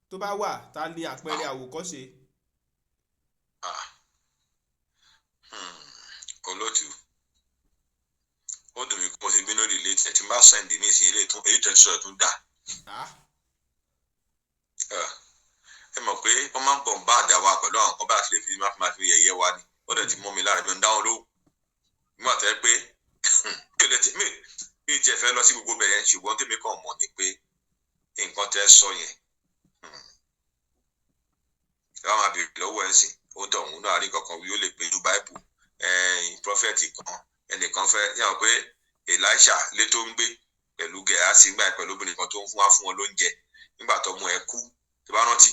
tó bá wà, ta ni àpẹẹrẹ àwòkọ́ṣe? Ah. Olótù, ó dùn mí kó mo ti bínú relate ẹ̀ tí n bá send ní ìsìn ilé tún èyí tẹ̀ sọ̀rọ̀ tún dà. Ah. Ẹ mọ̀ pé wọ́n máa ń bọ̀ ń bá àdá wa pẹ̀lú àwọn kan bá àti lè fi máa fi yẹ̀yẹ́ wa ni. Ó dẹ̀ ti mọ́ mi lára, mi ò ń dáhùn lóhùn nígbà tó yẹ pé mi ò lè ti mi tiẹ̀ fẹ́ lọ sí gbogbo bẹ̀ yẹn. Ṣùgbọ́n tèmi kàn mọ̀ ni pé nǹkan tẹ́ sọ yẹn, ẹ wá máa bèèrè lọ́wọ́ ẹ̀ sìn, ó tọ̀ òun náà rí kankan wí, ó lè pé inú Báìbù prophet kan, ẹnìkan fẹ́ yàrá pé Elisha lé tó ń gbé pẹ̀lú Gẹ̀hásì ńgbà yẹn, pẹ̀lú obìnrin kan tó ń fún wa fún wọn lóúnjẹ nígbà tó mú ẹ kú, tó bá rántí.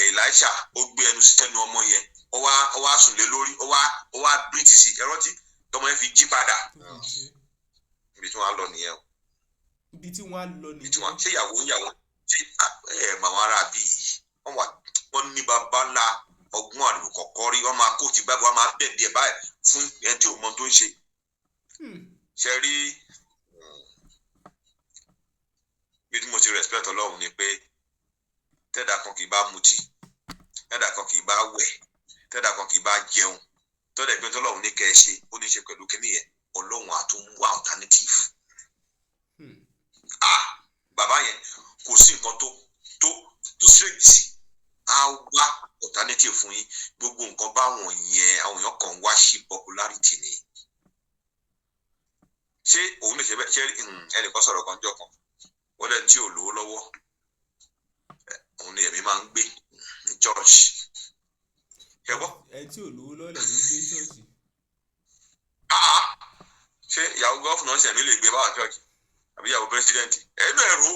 Elisha ó gbé ẹnu sẹ́nu ọmọ yẹn, ó wá sùn lé lórí, ó wá breathe sí ẹ, rántí, tọmọ yẹn fi jí padà. Tó fi jí. Ibi tí wọ́n á lọ nìyẹn o. Ibi tí wọ́n á lọ Ibi tí wọ́n nìyẹn. ṣé ìyàwó ń yàwó ṣé ẹ mọ àwọn ará bíi wọ́n wà, wọ́n ní baba ńlá ọgbọ́n àlùkò kọ̀ọ̀kọ́ rí, wọ́n máa kó ti báyìí, wọ́n máa bẹ̀ díẹ̀ báyìí fún ẹni tí ò mọ tó ń ṣe. Ṣe rí bí tí mo ti respect Ọlọ́run ni pé tẹ́dà kan kì í bá mutí, tẹ́dà kan kì í bá wẹ̀, tẹ́dà kan kì í bá jẹun, tọ́dẹ̀ pé tọ́lọ́run ní kẹ́ ẹ ṣe, ó ní ṣe pẹ̀lú kíní yẹn, Ọlọ́run á tún wá alternative. Ah, bàbá yẹn, kò sí nǹkan tó strange sí, á wá alternative fún yín. Gbogbo nǹkan báwọn yẹn, àwọn èèyàn kan wá sí popularity ni. Ṣé òun lè ṣe bẹ́ẹ̀? Ṣé ẹnìkan sọ̀rọ̀ kan jọ kan, wọ́n lẹ́ni tí ò lówó lọ́wọ́, òun ni ẹ̀mí máa ń gbé ní church, ṣe gbọ́? Ẹ tí ò lówó lọ́lẹ̀ ló gbé ṣọ́ọ̀ṣì. Ah, ṣé ìyàwó governor ṣẹ̀mí lè gbé báwọn church, àbí ìyàwó president? Ẹnu ẹ̀rọ,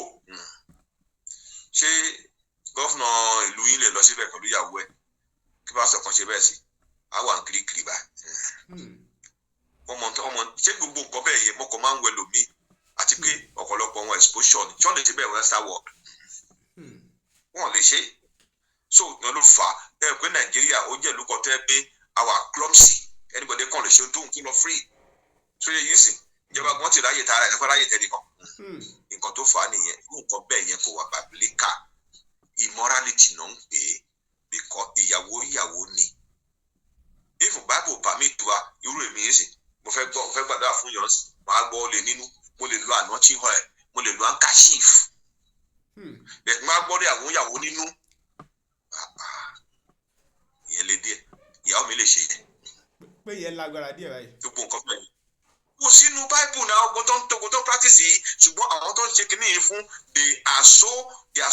ṣé governor ìlú yín lè lọ síbẹ̀ pẹ̀lú ìyàwó ẹ̀, kí pásítọ̀ kan ṣe bẹ́ẹ̀ sí, á wà ń kirikiri báyìí? Wọ́n mọ ọmọ ṣé gbogbo nǹkan bẹ́ẹ̀ yẹn, mọ́kàn máa ń wẹ lòmíì, àti pé ọ̀pọ̀lọpọ̀ wọn exposure ni. Ṣọ́ọ̀lì ti bẹ́ẹ̀ western world, wọ́n lè ṣe. So ìyẹn ló fà á ẹ pé Nàìjíríà, ó jẹ́ ìlú kan tó yẹ pé our clumsy, anybody kàn lè ṣe ohun tó ń kú lọ free. So yẹ yìí sìn, ìjọba gan ti ráyè tara ẹ̀ nípa ráyè tẹnìkan. Nǹkan tó fà á nìyẹn. Irú nǹkan bẹ́ẹ̀ yẹn kò wà biblical immorality náà ń pè é, because ìyàwó ìyàwó ni. If Bible permit wa, irú èmi yìí sìn, mo fẹ́ gbọ́, mo fẹ́ gbàdúrà fún yàn, màá gbọ́ lè nínú, mo lè lo anointing oil, mo lè lo handkerchief. Bẹ́ẹ̀ máa gbọ́ ìyàwó ìyàwó nínú. Ah, ah. Ìyẹn lè díẹ̀, ìyàwó mi lè ṣe yẹn. Pé yẹn lágbára díẹ̀ báyìí. Gbogbo nǹkan bẹ́ẹ̀ kò sínú Bible náà, ogun tó ń tó ogun tó ń practice yìí. Ṣùgbọ́n àwọn tó ń ṣe kínní yìí fún, they are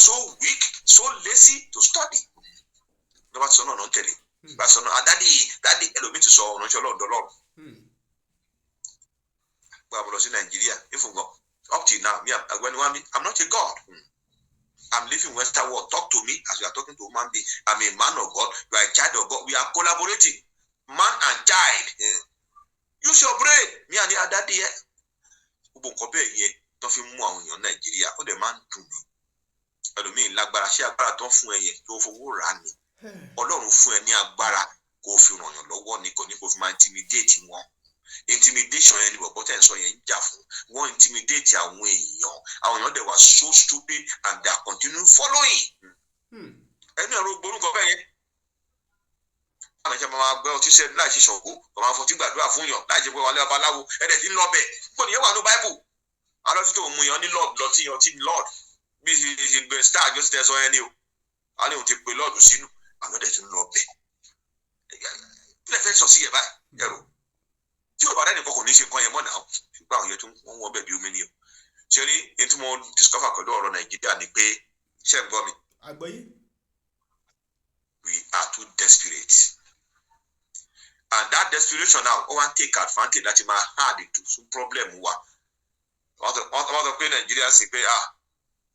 so weak, so lazy to study. Ló bá ti sọ náà náà ń tẹ̀lé. Bá sọ náà, ah, daddy, daddy, ẹlòmíì ti sọ ọ̀nà ìṣọ́ ọlọ́run dọ́lọ́run. Gba mo lọ sí Nàìjíríà ìfúngàn, up till now, me, Ọ̀gbẹ́ni Wami, I'm not a god. I'm living western world. Talk to me as you are talking to human being. I'm a man of God, you are a child of God. We are collaborating, man and child. Use your brain. Me and the daddy ẹ, gbogbo nǹkan bẹ́ẹ̀ yẹn tó fi mú àwọn èèyàn Nàìjíríà, ó dẹ̀ máa ń dùn mí. Ẹlòmíín lágbára, ṣé agbára tó ń fún ẹ yẹn tó fowó rà á ni? Ọlọ́run fún ẹ ní agbára kó o fi ràn yàn lọ́wọ́ ni, kò ní kó o fi máa intimidate wọn. Intimidation yẹn ni bọ̀bọ̀ tẹ̀ ń sọ yẹn ń jà fún. Wọ́n intimidate àwọn èèyàn, àwọn èèyàn dẹ̀ wà so stupid and they are continue following. Ẹnu ẹ̀rọ gborúkọ bẹ́ẹ̀ yẹn, àwọn ìjọba máa gbé ọtí sẹ́nu láì ṣe Ṣàngó, kò máa fọtí gbàdúrà fún yàn láì ṣe pé wàlẹ́ babaláwo ẹ̀dẹ̀ tí ń lọ bẹ̀. Gbọ́dọ̀ yẹn wà ní Bible, alọ́tí tó mú yàn ní lord, lọtí ọtí lord bí ṣe star àjọṣe tẹ sọ yẹn ni o, a ní òun ti pe lord sínú, àwọn ẹ̀dẹ̀ tí ń lọ bẹ̀. Kí lẹ fẹ́ sọ sí yẹn báyìí? Ẹ̀rọ tí ò bá rẹ́ nìkan kò ní ṣe nǹkan yẹn mọ́ náà, ṣùgbọ́n àwọn yẹn tó wọ́n wọ́n bẹ̀ bí omi ni o. Ṣe rí ní tí mo discover pẹ̀lú ọ̀rọ̀ Nàìjíríà ni pé, ṣé ń gbọ́ mi? Àgbọ́yé. We are too desperate, and that desperation now, ó wá take advantage láti máa add to some problem wa. Wọ́n sọ pé Nàìjíríà sì pé ah,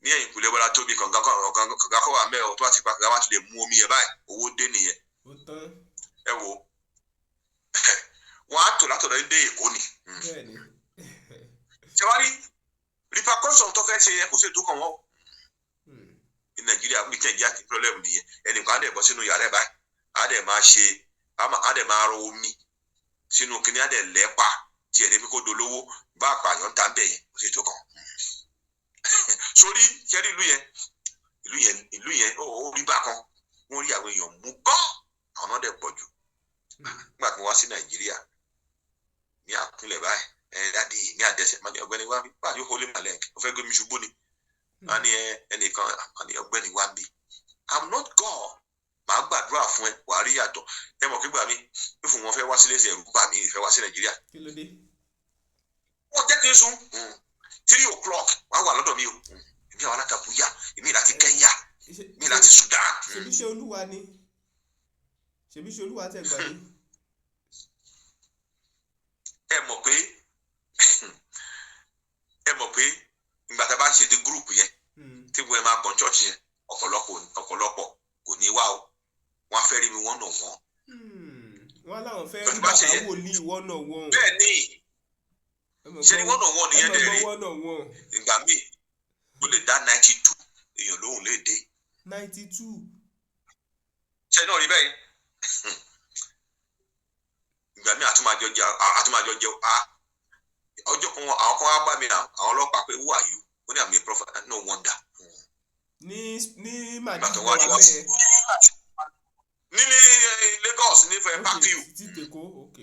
ní ẹ̀yìnkùlé Bọ́lá tóbi, kànga kọ́ wà mẹ́ o, tó bá ti pa kànga, wá ti lè mú omi yẹn báyìí, owó dé nìyẹn. Ó tán. Ẹ wo, wọ́n á tò látọ̀dọ̀ dé Èkó ni. Bẹ́ẹ̀ ni. Ṣé wàá rí repercussion tó fẹ́ ṣe yẹn? Kò sí ètò kan wọ́n ní Nàìjíríà. Ní Nàìjíríà kí problem nìyẹn. Ẹnìkan á dẹ̀ bọ́ sínú yàrá ẹ̀ báyìí, á dẹ̀ máa ṣe, á dẹ̀ máa rọ omi sínú kinní, á dẹ̀ lẹ́pa tiẹ̀ ní pé kó dolówó bá àpàyàn ń ta ń bẹ̀ yẹn. Kò sí ètò kan sórí ṣẹ́rí ìlú yẹn, ìlú yẹn ó rí bákan. Wọ́n rí àwọn èèyàn mú gán, àwọn náà dẹ̀ pọ̀ jù. Nígbà tí wọ́n wá sí Nàìjíríà ní àkúnlẹ̀ báyìí, ẹ daddy ní àdẹ́sẹ̀ má ní, "Ọ̀gbẹ́ni, wá bí báyìí, ó lè má lẹ̀, ó fẹ́ gbé mi ṣubú ni." Wọ́n á ní ẹ ẹnìkan á ní, "Ọ̀gbẹ́ni, wá bí, I'm not God, màá gbàdúrà fún ẹ, wàá rí yàtọ̀." Ẹ mọ̀ kígbà mi fífún wọn fẹ́ wá sílé, ẹ̀rù bà mí, ìfẹ́ wá sí Nàìjíríà. Kí ló dé? Wọ́n jẹ́ kí n sùn 3 o'clock, wàá wà lọ́dọ̀ mi o. Èmi àwọn láti Abuja, èmi láti Kenya, èmi láti Sudan. Ṣebí ṣe Olúwa ni? Ṣebí ṣe Olúwa tẹ̀ gbà ní? Ẹ mọ̀ pé ìgbà tá a bá ń ṣe the group yẹn, tí gbogbo ẹ máa kàn church yẹn, ọ̀pọ̀lọpọ̀ kò ní wá o. Wọ́n á fẹ́ rí mi wọ́n nà wọ́n. Wọ́n láwọn fẹ́ Pẹ̀lú rí bá ṣe bàbá yẹ. wòlíì one on one. Bẹ́ẹ̀ ni. Ẹ mọ̀ Ṣe ni gbọ́ one on one ẹ yẹn mọ̀ dẹ̀ gbọ́ rí one on one. Ìgbà míì mo lè dá 92 èèyàn lóhùn léde. 92. Ṣe náà rí bẹ́ẹ̀ yẹn? Ìgbà míì àtúmájọ jẹ a ọjọ́ kan, àwọn kan wá bá mi, àwọn ọlọ́pàá, pé, "Who are you?" Ó ní, "I'm a prophet." No wonder. Ní Ìgbà Madrid tó wá wà ní wá bẹ́ẹ̀. ní Lagos ní fẹ́ Parkview. Ti tèkó, ok.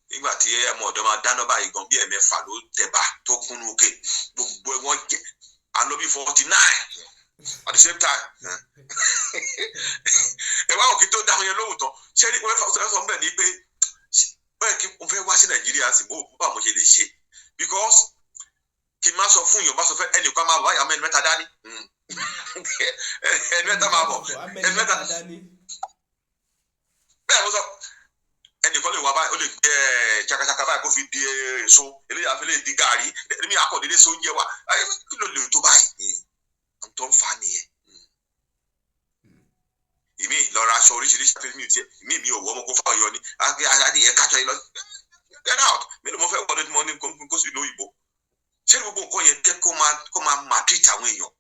Nígbà tí ẹmọ ọ̀dọ́ máa dáná báyìí gan, bí ẹ̀mẹ́fà ló tẹ̀bà tó kúnnú òkè, gbogbo ẹ̀ wọ́n jẹ́ àlọ́ bí 49 at the same time. Ẹ wá òkè tó dáhùn yẹn lóhùn tán. Ṣé ní wọ́n fẹ́ sọ bẹ́ẹ̀ ni pé bẹ́ẹ̀ kí n fẹ́ wá sí Nàìjíríà sí mo bá mo ṣe lè ṣe, because kí n má sọ fún yàn, bá sọ fẹ́ ẹnìkan máa bọ̀ báyìí, àmọ́ ẹni mẹ́ta dání, ẹni mẹ́ta máa bọ̀. Amẹ́ni ẹni mẹ́ta mẹ́ta dání. Bẹ́ẹ̀ ló sọ. Ẹnìkan lè wá báyìí, ó lè gbé ẹ ṣakaṣaka báyìí kó fi di èso, eléyà fi lè di gàrí, ẹni akọ̀dédé so oúnjẹ wa. Ayé, kí ló lè tó báyìí? N tó ń fa nìyẹn. Ìmí lọ́ra aṣọ oríṣiríṣi àfi mi ò tiẹ̀, ìmí mi ò wọ́ ọmọ kó fáwọn yọ ni adìyẹ kájọ yìí lọ, get out. Mélòó mo fẹ́ wọlé tí mo ní kó sì lóyìnbó? Ṣé gbogbo nǹkan yẹn jẹ́ kó máa maltreat àwọn èèyàn?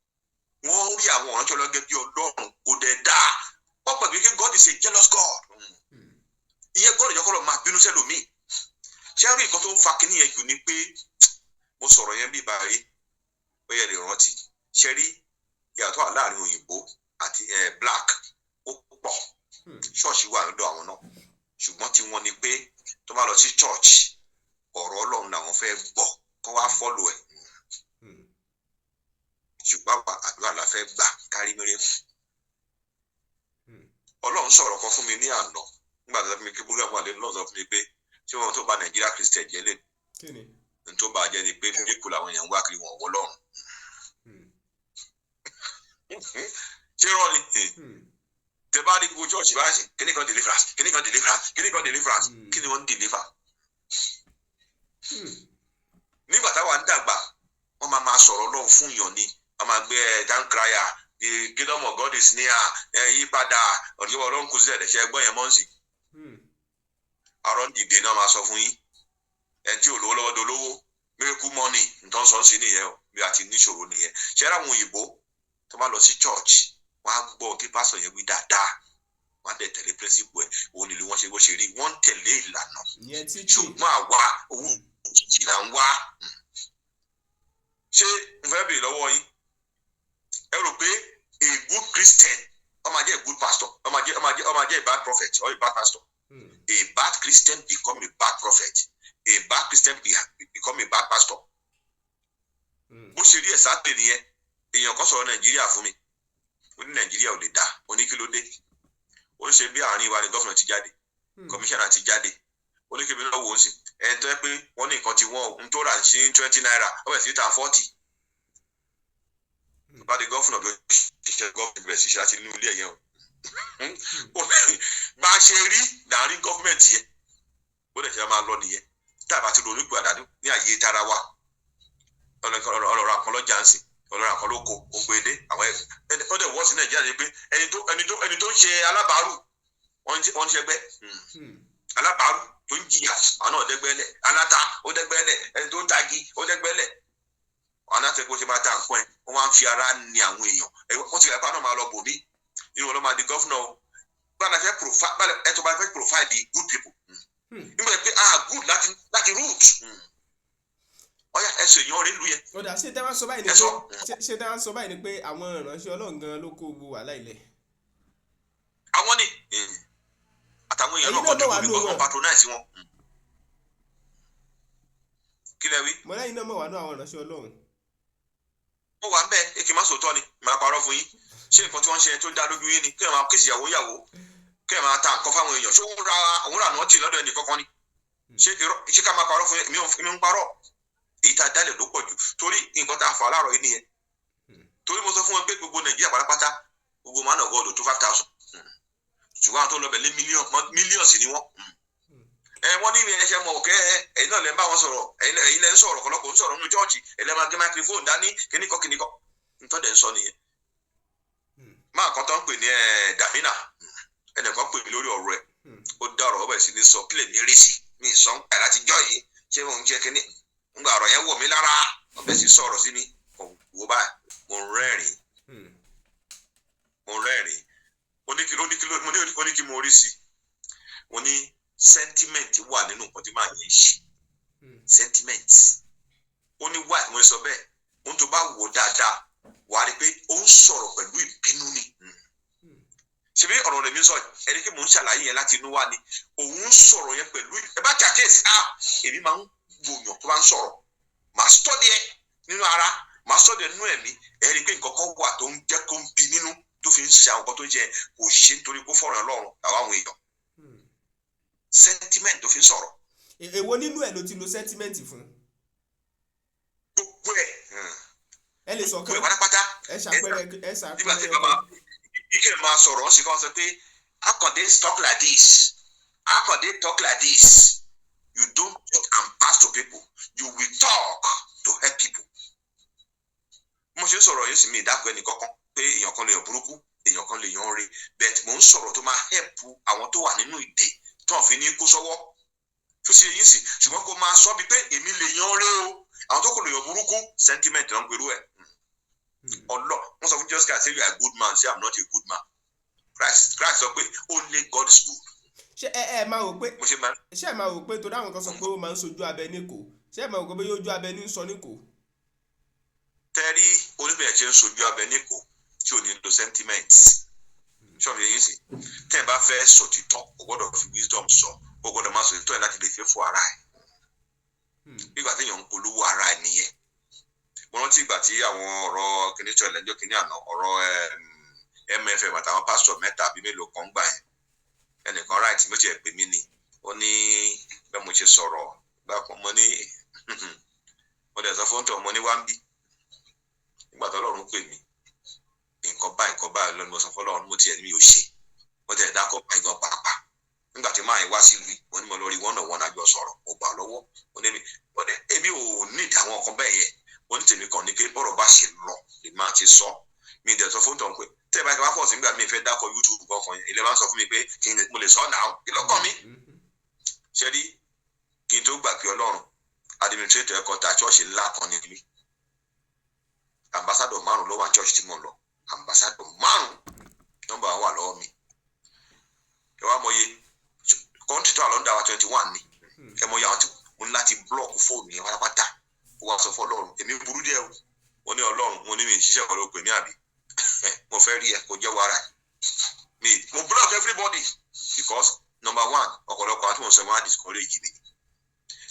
Wọ́n rí àwọn ọ̀ránṣẹ́ ọlọ́gẹ́ bí Ọlọ́run, kò dẹ̀ dáa. Wọ́n pàgbé kí God is a jealous God. Ìyẹn God ìjọkọ́ lọ máa bínú sẹ́lòmíì. Ṣé rí nǹkan tó ń fa kinní yẹn jù ni pé mo sọ̀rọ̀ yẹn bí báyìí, ó yẹ lè rántí. Ṣé rí ìyàtọ̀ wà láàrin òyìnbó àti black, ó pọ̀. Ṣọ́ọ̀ṣì wà lọ́dọ̀ àwọn náà, ṣùgbọ́n tí wọ́n ní pé tó bá lọ sí church, ọ̀rọ̀ Ọlọ́run làwọn fẹ́ gbọ́, kó wá follow ẹ̀. Ṣùgbọ́n àwa, àdúrà la fẹ́ gbà kárí miracle. Ọlọ́run sọ̀rọ̀ kan fún mi ní àná nígbà tó sọ fún mi kí program wà lẹ́nu. Ọlọ́run sọ fún mi pé tí wọ́n tó bà Nàìjíríà Christian jẹ́ lè Kí ni? Ní tó bà jẹ́ ni pé miracle làwọn èèyàn ń wá kiri, wọn wọ́ Ọlọ́run. Ṣé rọ́ ni? Tẹ bá rí gbogbo church bá ṣe kíní kan deliverance, kíní kan deliverance, kíní kan deliverance, kí ni wọ́n ń deliver? Nígbà táwa ń dàgbà, wọ́n máa máa sọ̀rọ̀ Ọlọ́run fún yàn ni. Wọ́n máa gbé ẹ town crier, "The kingdom of God is near, ẹ yí padà, ọ̀dọ́ Ọlọ́run kù sílẹ̀." Ẹ̀ṣẹ̀ ẹgbọ́n yẹn mọ́ ń sìn. Àrọ́ dìde náà máa sọ fún yín, ẹni tí ò lówó lọ́wọ́ dolówó, miracle money. Nǹkan sọ sí nìyẹn o, bí a ti níṣòro nìyẹn. Ṣé àwọn òyìnbó tó bá lọ sí church, wọ́n á gbọ́ kí pásítọ̀ yẹn wí dáadáa, wọ́n á dẹ̀ tẹ̀lé principle ẹ̀. Òun nílùú wọn ṣe bó ṣe rí, wọ́n ń tẹ̀lé ìlànà. Ìyẹn teaching. Ṣùgbọ́n àwa, owó òjijì là ń wá. Ṣé n fẹ́ bèèrè lọ́wọ́ yín, ẹ rò pé a good Christian ó máa jẹ́ a good pastor, ó máa jẹ́ a bad prophet or a bad pastor? A bad Christian become a bad prophet, a bad Christian become a bad pastor. Bó ṣe rí ẹ̀ sáté nìyẹn. Èèyàn kan sọ̀rọ̀ Nàìjíríà fún mi, ó ní Nàìjíríà ò lè dá. Ó ní kí ló dé? Ó ń ṣe bí àárín wa ni governor ti jáde, kọmíṣánná ti jáde. Ó ní kébí náà wò ó sì ẹni tó yẹ pé wọ́n ní nǹkan tí wọ́n ń tó rà sí ₦20, ó bẹ̀rẹ̀ sí ta 40. Bá di governor, bí ó ṣiṣẹ́ governor bẹ̀rẹ̀ sí ṣe láti inú ilé ẹ̀yẹn o. Bá a ṣe rí láàrin government yẹn, bó dẹ̀ ṣe máa lọ nìyẹn. Tá a bá ti ronú ìpìwàdà ní àyè tara wa, ọlọ́run àkàn lọ́jà ń sìn, ọlọ́run àkàn ló kó ògbédé àwọn ọdẹ wọ́ọ̀sì Nàìjíríà ni pé ẹni tó ń ṣe alábàárù, wọ́n ń ṣẹgbẹ́ alábàárù tó ń jìyà, àwọn náà dẹ́gbẹ́lẹ̀, aláta ó dẹ́gbẹ́lẹ̀, ẹni tó ń tagi ó dẹ́gbẹ́lẹ̀. Àwọn náà tẹ́ kó ṣe máa ta nǹkan ẹ̀, wọ́n máa ń fi ara ní àwọn èèyàn. Wọ́n ti rẹ̀ pa náà máa lọ bò mí inú wọn ló máa di governor o. Báyìí fẹ́ profile ẹ, tó bá fẹ́ profile the good people nígbà pé ah good láti root ọ̀yà ẹ̀sọ̀ èèyàn rẹ̀ lù yẹn. Ó dà, ṣé tẹ́ wá sọ báyìí ni Ẹ sọ. pé ṣé tẹ́ wá sọ báyìí ni pé àwọn ìránṣẹ́ Ọlọ́run gan ló kó gbogbo wàhálà ilẹ̀? Àwọn ni àtàwọn èèyàn Ẹ̀yin náà náà mọ̀ wá contribute nù because wọn. wọ́n patronize wọn. Kí lẹ wí? Mo lẹ́yìn náà mọ̀ wá nù àwọn ìránṣẹ́ Ọlọ́run. Mo wà ń bẹ, èkì má sòótọ́ ni màá parọ́ fún yín. Ṣé nǹkan tí wọ́n ń ṣe tó dá lójú yín ni kí ẹ máa kíìsì ìyàwó ìyàwó, kí ẹ máa ta nǹkan fáwọn èèyàn? Ṣé òun ra òun rà náà tì lọ́dọ̀ ẹnì kankan ni? Ṣé irọ́? Ṣé ká máa parọ́ fún yín? Èmi ò ń parọ́. Èyí tá a dálẹ̀ ló pọ̀ jù, torí nǹkan tá a fà láàárọ̀ yìí nìyẹn. Torí mo sọ fún wọn pé gbogbo Nàìjíríà pátápátá, gbogbo man of God tó 5,000, ṣùgbọ́n àwọn tó lọ bẹ̀ lé mílíọ̀nù sí ni wọ́n. Ẹ wọ́n ní ẹṣẹ mọ̀ ọ̀kẹ́ ẹ, ẹ̀yin náà lẹ́ ń bá wọn sọ̀rọ̀, ẹ̀yin lẹ́ ń sọ̀rọ̀, ọ̀pọ̀lọpọ̀ ń sọ̀rọ̀ nínú church, ẹ̀ lẹ́ máa gbé microphone dání, kíníkọ́ kíníkọ́ nítorí ẹ̀ ń sọ nìyẹn. Máa kan tó ń pè ní ẹ Dàmínà, ẹnìkan pè mí lórí ọ̀rọ̀ ẹ̀. Ó dá ọ̀rọ̀ ọbẹ̀ sí ní sọ kí lèmi rí sí mi sọ ń pẹ̀ láti jọ́ yìí. Ṣé mò ń jẹ́ kíní ńgbà ọ̀rọ̀ yẹn wọ̀ mí lára, ọbẹ̀ sí sọ̀rọ̀ sí mi kò wò báyìí, mo rẹ́rìn, mo rẹ́rìn. Ó ní kí ó ní kí mo ní, ó ní kí mo rí sí. Mo ní sentiment wà nínú nǹkan tí màá yẹn ṣe. Sentiment. Ó ní why mo sọ bẹ́ẹ̀. Ohun tó bá wò dáadáa, wà á rí i pé ó ń sọ̀rọ̀ pẹ̀lú ìbínú ni. Ṣebí ọ̀rọ̀ rẹ̀ mi sọ ẹni pé mò ń ṣàlàyé yẹn láti inú wá ni òun ń sọ̀rọ̀ yẹn pẹ̀lú ẹ bá ṣàkíyèsí. Ah, èmi máa ń gbòyàn tó bá ń sọ̀rọ̀, màá study ẹ nínú ara, màá study ẹ nínú ẹ̀mí. Ẹ rí i pé nǹkan kan wà tó ń jẹ́ kó ń bi nínú tó fi ń ṣe àwọn nǹkan tó ń jẹ. Kò ṣe nítorí kó fọ̀rọ̀ Ọlọ́run àwọn àwọn èèyàn. Sentiment tó fi ń sọ̀rọ̀. Èwo nínú ẹ̀ ló ti lo sentiment fún? Gbogbo ẹ̀. Ẹ lè sọ Gbogbo ẹ̀ kan pátápátá. Ẹ ṣàpẹẹrẹ, ẹ Nígbà tí ṣàpẹẹrẹ. bàbá ike máa sọ̀rọ̀, ó sì kàn sọ pé, "How can they talk like this? How can they talk like this?" You don't talk and pass to people, you will talk to help people. Mo ṣe ń sọ̀rọ̀ yóò sì mi ìdákọ̀ ẹnì kankan pé èèyàn kan lè yàn burúkú, èèyàn kan lè yàn rí, but mò ń sọ̀rọ̀ tó máa help àwọn tó wà nínú ìdè tó ń fi ní kó sọ́wọ́ tó ṣe yín sí. Ṣùgbọ́n kó máa sọ bíi pé èmi lè yan rí o, àwọn tó kò lè yàn burúkú, sentiment náà ń perú ẹ̀. Ọlọ wọn sọ fún Jesus Christ say, "You are a good man." Say, "I'm not a good man." Christ sọ pé only God is good. Ṣé ẹ máa wò pé Mo ṣe máa ṣé ẹ máa wò pé torí àwọn kan sọ pé ó máa ń sojú abẹ níkò, ṣé ẹ máa wò pé bóyá ojú abẹ ní ń sọ níkò? Tẹ́rí oníbẹ̀rẹ̀ ṣe ń sojú abẹ níkò tí ò ní lo sentiment. Ṣọ́ọ̀bù yẹn sì tẹ́ ẹ bá fẹ́ sòtítọ́, o gbọ́dọ̀ fi wisdom sọ, o gbọ́dọ̀ máa sòtítọ́ ẹ̀ láti lè fẹ́ fún ara ẹ̀. Nígbà téèyàn ń polówó ara ẹ̀ nìyẹn. Mo rántí ìgbà tí àwọn ọ̀rọ̀ kìnìún ẹlẹ́jọ́ kìnìún àná, ọ̀rọ̀ MFM àtàwọn pásítọ̀ mẹ́ta àbí mélòó kan gbà yẹn, ẹnìkan right mo ti ẹ̀ pè mí ni, ó ní bẹ́ẹ̀ mo ṣe sọ̀rọ̀ bákan. Mo ní, mo dẹ̀ sọ fún tọ̀, mo ní wá ń bí nígbà tó Ọlọ́run pè mí, nǹkan báyìí, nǹkan báyìí lọ́nà. Mo sọ fọlọ́run, mo tiẹ̀ ní mi ò ṣe, mo tiẹ̀ dákọ̀ báyìí gan pàápàá. Nígbà tí máa wá sí ìlú, mo ní mo lọ rí one on one, àjọ sọ̀rọ̀, mo gbà lọ́wọ́. Mo ní mi, mo ní èmi ò ní ìdí àwọn nǹkan bẹ́ẹ̀ yẹn. Mo ní tèmi kàn ní pé bọ́rọ̀ bá ṣe lọ lè máa ti sọ. Mi ì dẹ̀ sọ fún tọ̀ pé tẹ́ ẹ bá bá pọ̀ sí nígbà mi fẹ́ dákọ̀ YouTube kankan yẹn, ilé máa ń sọ fún mi pé kí n mo lè sọ náà, kí lọ́kàn mi ṣe rí kí n tó gbà pé Ọlọ́run. Administrator ẹ̀kọ́ ta church ńlá kan ní mi, ambassador márùn ló wà church tí mo lọ, ambassador márùn, nọ́mbà wà lọ́wọ́ mi. Ẹ wá mọye country tó wà lọ́ndà wa, 21 ni. Ẹ mọye àwọn tí mo ní láti block fóònù yẹn pátápátá. Ó wá sọ fún Ọlọ́run, èmi burú díẹ̀ o. Mo ní Ọlọ́run, mo ní mi ìṣiṣẹ́ kan ló pè mí, àbí mo fẹ́ rí ẹ kó jẹ́ wàrà mi. Mo block everybody because number one, ọ̀pọ̀lọpọ̀ àwọn tí mo sọ wọn á discourage mi.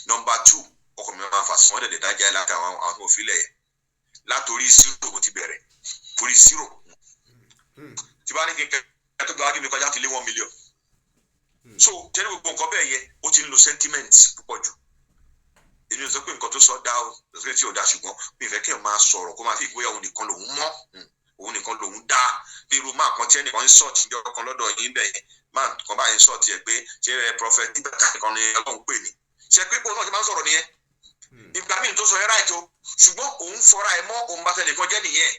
Number two, ọkọ̀ mi máa fà sùn, wọ́n dẹ̀dẹ̀ dájà ẹ̀ láti àwọn tí mo fi lẹ̀ yẹn. Látòrí zero mo ti bẹ̀rẹ̀, torí zero tí bá ní kí n kẹ́ tó gbájú mi kọjá ti lé 1 million. So tẹ́lẹ̀ gbogbo nǹkan bẹ́ẹ̀ yẹn, ó ti ń lo sentiment púpọ̀ jù. Èmi ò sọ pé nǹkan tó sọ dá o, sọ pé tí ò dá, ṣùgbọ́n mi ì fẹ́ kí n máa sọ̀rọ̀ kó máa fi ìgbéyàwó òun nìkan lòun mọ́, òun nìkan lòun dá. Bí irú máa kan tí ẹnìkan ń sọ̀tì ìjọ kan lọ́dọ̀ yín bẹ̀ yẹn, máa kan báyìí ń sọ̀tì ẹ̀ pé ṣé ẹ prophet nígbà tá nìkan ni Ọlọ́run pè ní. Ṣe pé òun náà ti máa ń sọ̀rọ̀ nìyẹn. Ìgbà míì tó sọ ẹ right o, ṣùgbọ́n òun fọra ẹ mọ́, òun bá tẹnìkan jẹ́ nìyẹn.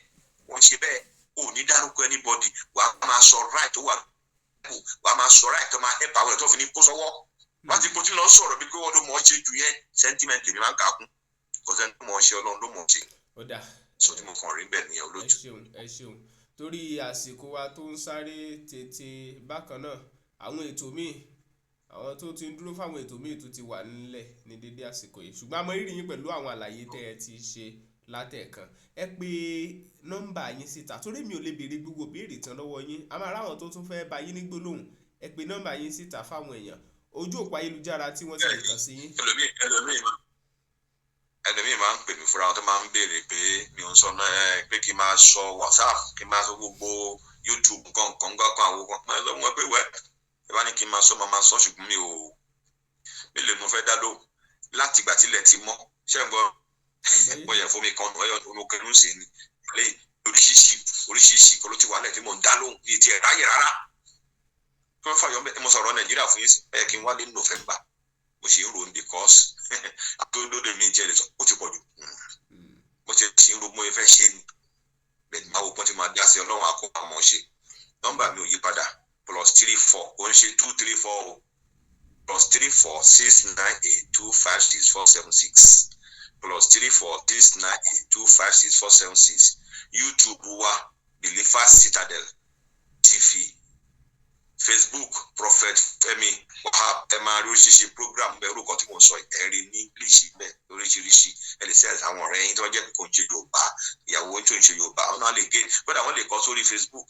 Wọ́n ṣe bẹ́ẹ̀, ò ní dárúkọ anybody. Wàá máa sọ right tó wà, wàá máa sọ right tó máa help àwọn ẹ̀ tó fi ní kó sọ́wọ́. Wọ́n ti kó tí lọ sọ̀rọ̀ bí pé wọ́n ló mọ̀ ọ́ ṣe jù yẹn. Sentiment lèmi máa ń kà á kún. Kò sẹ́ni tó mọ̀ ọ́ ṣe, Ọlọ́run ló mọ̀ ọ́ ṣe. Ó dà. Sọ tí mo kàn rí bẹ́ẹ̀ nìyẹn, Ẹ olójú. ṣeun, ẹ ṣeun. Torí àsìkò wa tó ń sáré tètè, bákan náà àwọn ètò míì, àwọn tó ti ń dúró fáwọn ètò míì tó ti wà nílẹ̀ ní dédé àsìkò yìí, ṣùgbọ́n a mọ rírì yín pẹ̀lú àwọn àlàyé tẹ́ ẹ ti ṣe látẹ̀ẹ̀kan. Ẹ pé nọ́mbà yín síta, torí mi ò lè béèrè gbogbo béèrè tán lọ́wọ́ yín. A máa ráwọn tó tún fẹ́ bá yín ní gbólóhùn. Ẹ pé nọ́mbà yín síta fáwọn èèyàn, ojú òpó ayélujára tí wọ́n ti lè kàn sí yín. Ẹlòmíì máa ń pè mí fúnra wọn, tó máa ń béèrè pé mi ò ń sọ náà ẹ, pé kí n máa sọ WhatsApp, kí n máa sọ gbogbo YouTube, nǹkan nǹkan nǹkan kan, àwọn kan máa lọ wọn pé wẹ́ ẹ bá ní kí n máa sọ, máa sọ, ṣùgbọ́n mi ò mélòó mo fẹ́ dá lóhùn láti ìgbà tílẹ̀ ti mọ́. Ṣé ń gbọ́? Àgbọ́yé. Mo yẹ fún mi kan ọyọ omi kẹnu sí ni lè oríṣiríṣi oríṣiríṣi kan ló ti wà lẹ̀ tí mò ń dá lóhùn bíi tiẹ̀ ráyè rárá. Kí wọ́n fàyọ mo sọ̀rọ̀ Nàìjíríà fún yín sí ẹ, kí n wálé ní November. Mo ṣe ń ro because àtúndóde mi jẹ́ lè sọ ó ti pọ̀ jù. Mo ṣe ṣe ń ro mo fẹ́ ṣe ni bẹ́ẹ̀ ni máa wo pọ́n tí máa dá sí. Ọlọ́run àkó àmọ́ ṣe. Nọ́mbà mi ò yí padà: +34, kò ń ṣe 234 o, +34 698256476, +34 698256476. YouTube wa, Believers Citadel TV. Facebook, Prophet Fẹ́mi Wahab. Ẹ máa rí oríṣiríṣi program bẹ́ẹ̀. Orúkọ tí mo sọ, ẹ rí ní English bẹ́ẹ̀ oríṣiríṣi. Ẹ lè send àwọn ọ̀rẹ́ yín tó jẹ́ kò ń ṣe Yorùbá, ìyàwó tó ń ṣe Yorùbá, àwọn náà lè gé kódà wọ́n lè kọ sórí Facebook,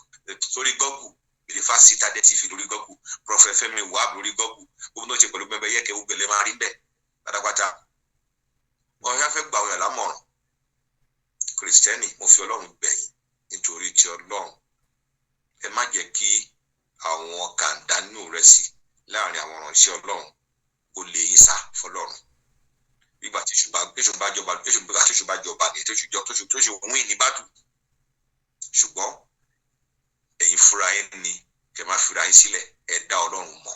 sórí Google, Believers Citadel TV lórí Google, Prophet Fẹ́mi Wahab lórí Google. Gbogbo tó ń ṣe pẹ̀lú bẹ́ẹ̀ yẹ́kẹ́ gbogbo ẹ̀ máa rí bẹ́ẹ̀ pátápátá. Wọ́n fẹ́ fẹ́ gba àwọn èèyàn lámọ̀ràn. Kìrìsìtẹ́nì, mo fi Ọlọ́run gbẹ̀yìn nítorí ti Ọlọ́run, ẹ má jẹ́ kí àwọn kàńdánù rẹ̀ sí láàrin àwọn ìránṣẹ́ Ọlọ́run kó lè yín sá fọlọ́run. Nígbà tí èṣù bá jọba, èṣù bá jọba ní tó ṣù wín ní bátù, ṣùgbọ́n ẹ̀yin fúnra yín ni kẹ́ má fira yín sílẹ̀. Ẹ dá Ọlọ́run mọ̀.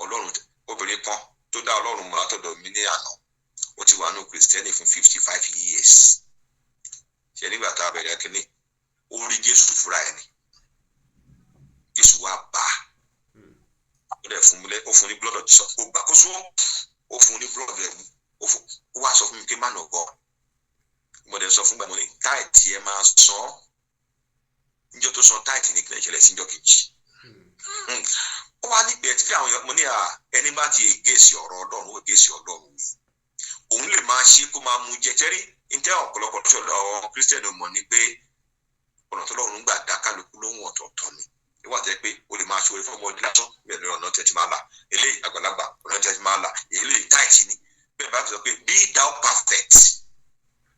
Ọlọ́run, obìnrin kan tó dá Ọlọ́run mọ̀ látọ̀dọ̀ mi ní àná, ó ti wà nù Kìrìsìtẹ́nì fún 55 years. Ṣe nígbà tá a bẹ̀rẹ̀ kínní, ó rí Jésù fúnra ẹ̀ ni. Jésù wá bá a, ó dẹ̀ fún mi lẹ́, ó fún ní blood of Jesus, ó gbà kó sún, ó fún ní blood rẹ̀, ó fún. Ó wá sọ fún mi pé, "Man of God," mo dẹ̀ sọ fún gbà, mo ní tithe ẹ máa san. Níjọ́ tó san tithe ní kílẹ̀ ìṣẹ̀lẹ̀ sí níjọ́ kejì, ó wá ní bẹ̀ẹ́ tí àwọn èèyàn, mo ní à ẹni bá ti against ọ̀rọ̀ Ọlọ́run, ó against Ọlọ́run ni. Òun lè máa ṣe kó máa mú jẹ tẹ́rí. Ntẹ́ ọ̀pọ̀lọpọ̀ àwọn Kírísítẹ́nì mọ̀ ni pé ọ̀nà tó lọ́run gbà dá kálukú lóhùn ọ̀tọ̀ọ̀tọ̀ ni. Ìwà tẹ́ pé o lè máa ṣe orí fún ọmọdé lásán bẹ́ẹ̀ ni ọ̀nà tẹ́ ti máa là, eléyìí àgbàlagbà ọ̀nà tẹ́ ti máa là, eléyìí tithe ni. Bẹ́ẹ̀ bá ti sọ pé be thou perfect,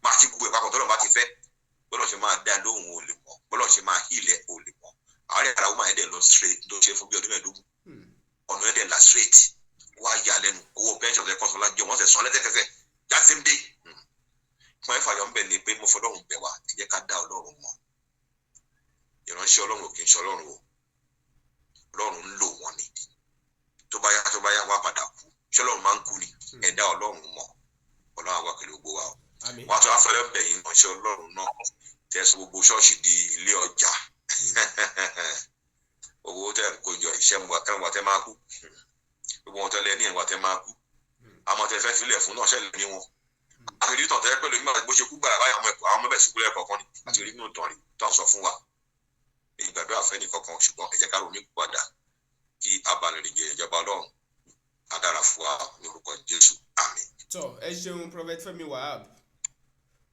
máa ti gbogbo ìpapọ̀ tọ́lọ̀ bá ti fẹ́, bọ́lọ̀ ṣe máa dá lóhùn ò lè mọ̀, bọ́lọ̀ ṣe máa hílẹ̀ ò lè mọ̀. Àárẹ̀ ara woman yẹn dẹ̀ lọ straight tó ṣe fún bí ọdún 15, ọ̀nà yẹn dẹ̀ là straight. Wá yà lẹ́nu, owó pension tẹ kọ́sọ́ lájọ wọ́n sẹ̀ sọ lẹ́sẹ̀kẹsẹ̀ that same day. Fún ẹ̀fà yọ̀ ń bẹ̀ ni pé mo fọlọ́run bẹ̀ wá, ẹ jẹ́ ká dá Ọlọ́run mọ̀. Ìránṣẹ́ Ọlọ́run ò kì í ṣe Ọlọ́run o, Ọlọ́run ń lò wọ́n ni. Tó bá yá, tó bá yá, wá padà kú. Ṣé Ọlọ́run máa ń kú ni? Ẹ dá Ọlọ́run mọ̀. Ọlọ́run àwa pẹ̀lú gbogbo wa o. Àmín. Wọ́n á tún wá fẹ́rẹ́ bẹ̀yìn ìránṣẹ́ Ọlọ́run náà tẹ̀sán gbogbo ṣọ́ọ̀ṣì di ilé ọjà. Owó tẹ̀ ń kójọ iṣẹ́ ń wà tẹ́ máa kú, gbogbo wọn tẹ́lẹ̀ ní ẹ̀wà tẹ́ máa kú, àmọ́ tẹ́ fẹ́ filẹ̀ fún náà ṣẹlẹ̀ ní wọn. Àti rí tàn tẹ́ pẹ̀lú nígbà bó ṣe kú gbàrà báyìí, àwọn ẹ̀kọ́ àwọn ọmọ bẹ̀ sùkúlẹ̀ kọ̀ọ̀kan ni àti rí nínú tàn rí tàn sọ fún wa. Ìgbàdo àfẹ́ nìkankan, ṣùgbọ́n ẹ jẹ́ ká ronú padà kí a bá lè jẹ ìjọba Ọlọ́run. Á dára fún wa ní orúkọ Jésù, àmín. Tọ, ẹ ṣeun, Prophet Fẹ́mi Wahab.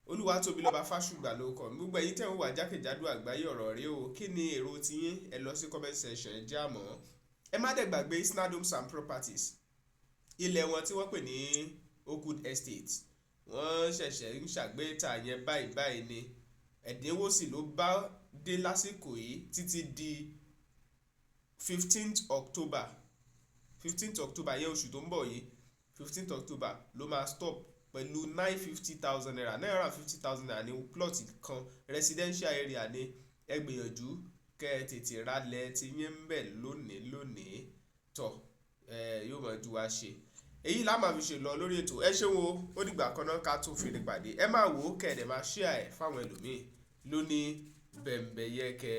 Olúwatóbilọ́ba Fásùgbà ló kọ. Gbogbo ẹ̀yin tẹ́ ń wà jákèjádò àgbáyé, ọ̀rọ̀ rèé o. Kí ni èrò tiyín? Ẹ lọ sí comment section, ẹ jẹ́ àmọ́. Ẹ má dẹ̀ gbàgbé Isnad Homes and Properties, ilẹ̀ wọn tí wọ́n pè ní Oakwood Estate. Wọ́n ṣẹ̀ṣẹ̀ ń ṣàgbéta yẹn báyìí báyìí ni. Ẹ̀dínwó sì ló bá dé lásìkò yìí títí di 15th October. 15th October yẹn, oṣù tó ń bọ̀ yìí, 15th October ló máa stop pẹ̀lú ₦950,000. ₦950,000 ní plot kan, residential area ní. Ẹ gbìyànjú kẹ́ ẹ tètè ralẹ̀ tí yín ń bẹ̀ lónìí lónìí. Tọ̀ ẹ yóò mọ̀ ju wa ṣe. Èyí la máa fi ṣe lọ lórí ètò. Ẹ ṣeun o, ó dìgbà kan náà ká tún fèrè pàdé. Ẹ máa wò ó, kẹ̀dẹ̀ máa share ẹ̀ fáwọn ẹlòmíì lóní bẹ̀m̀bẹ̀yẹkẹ.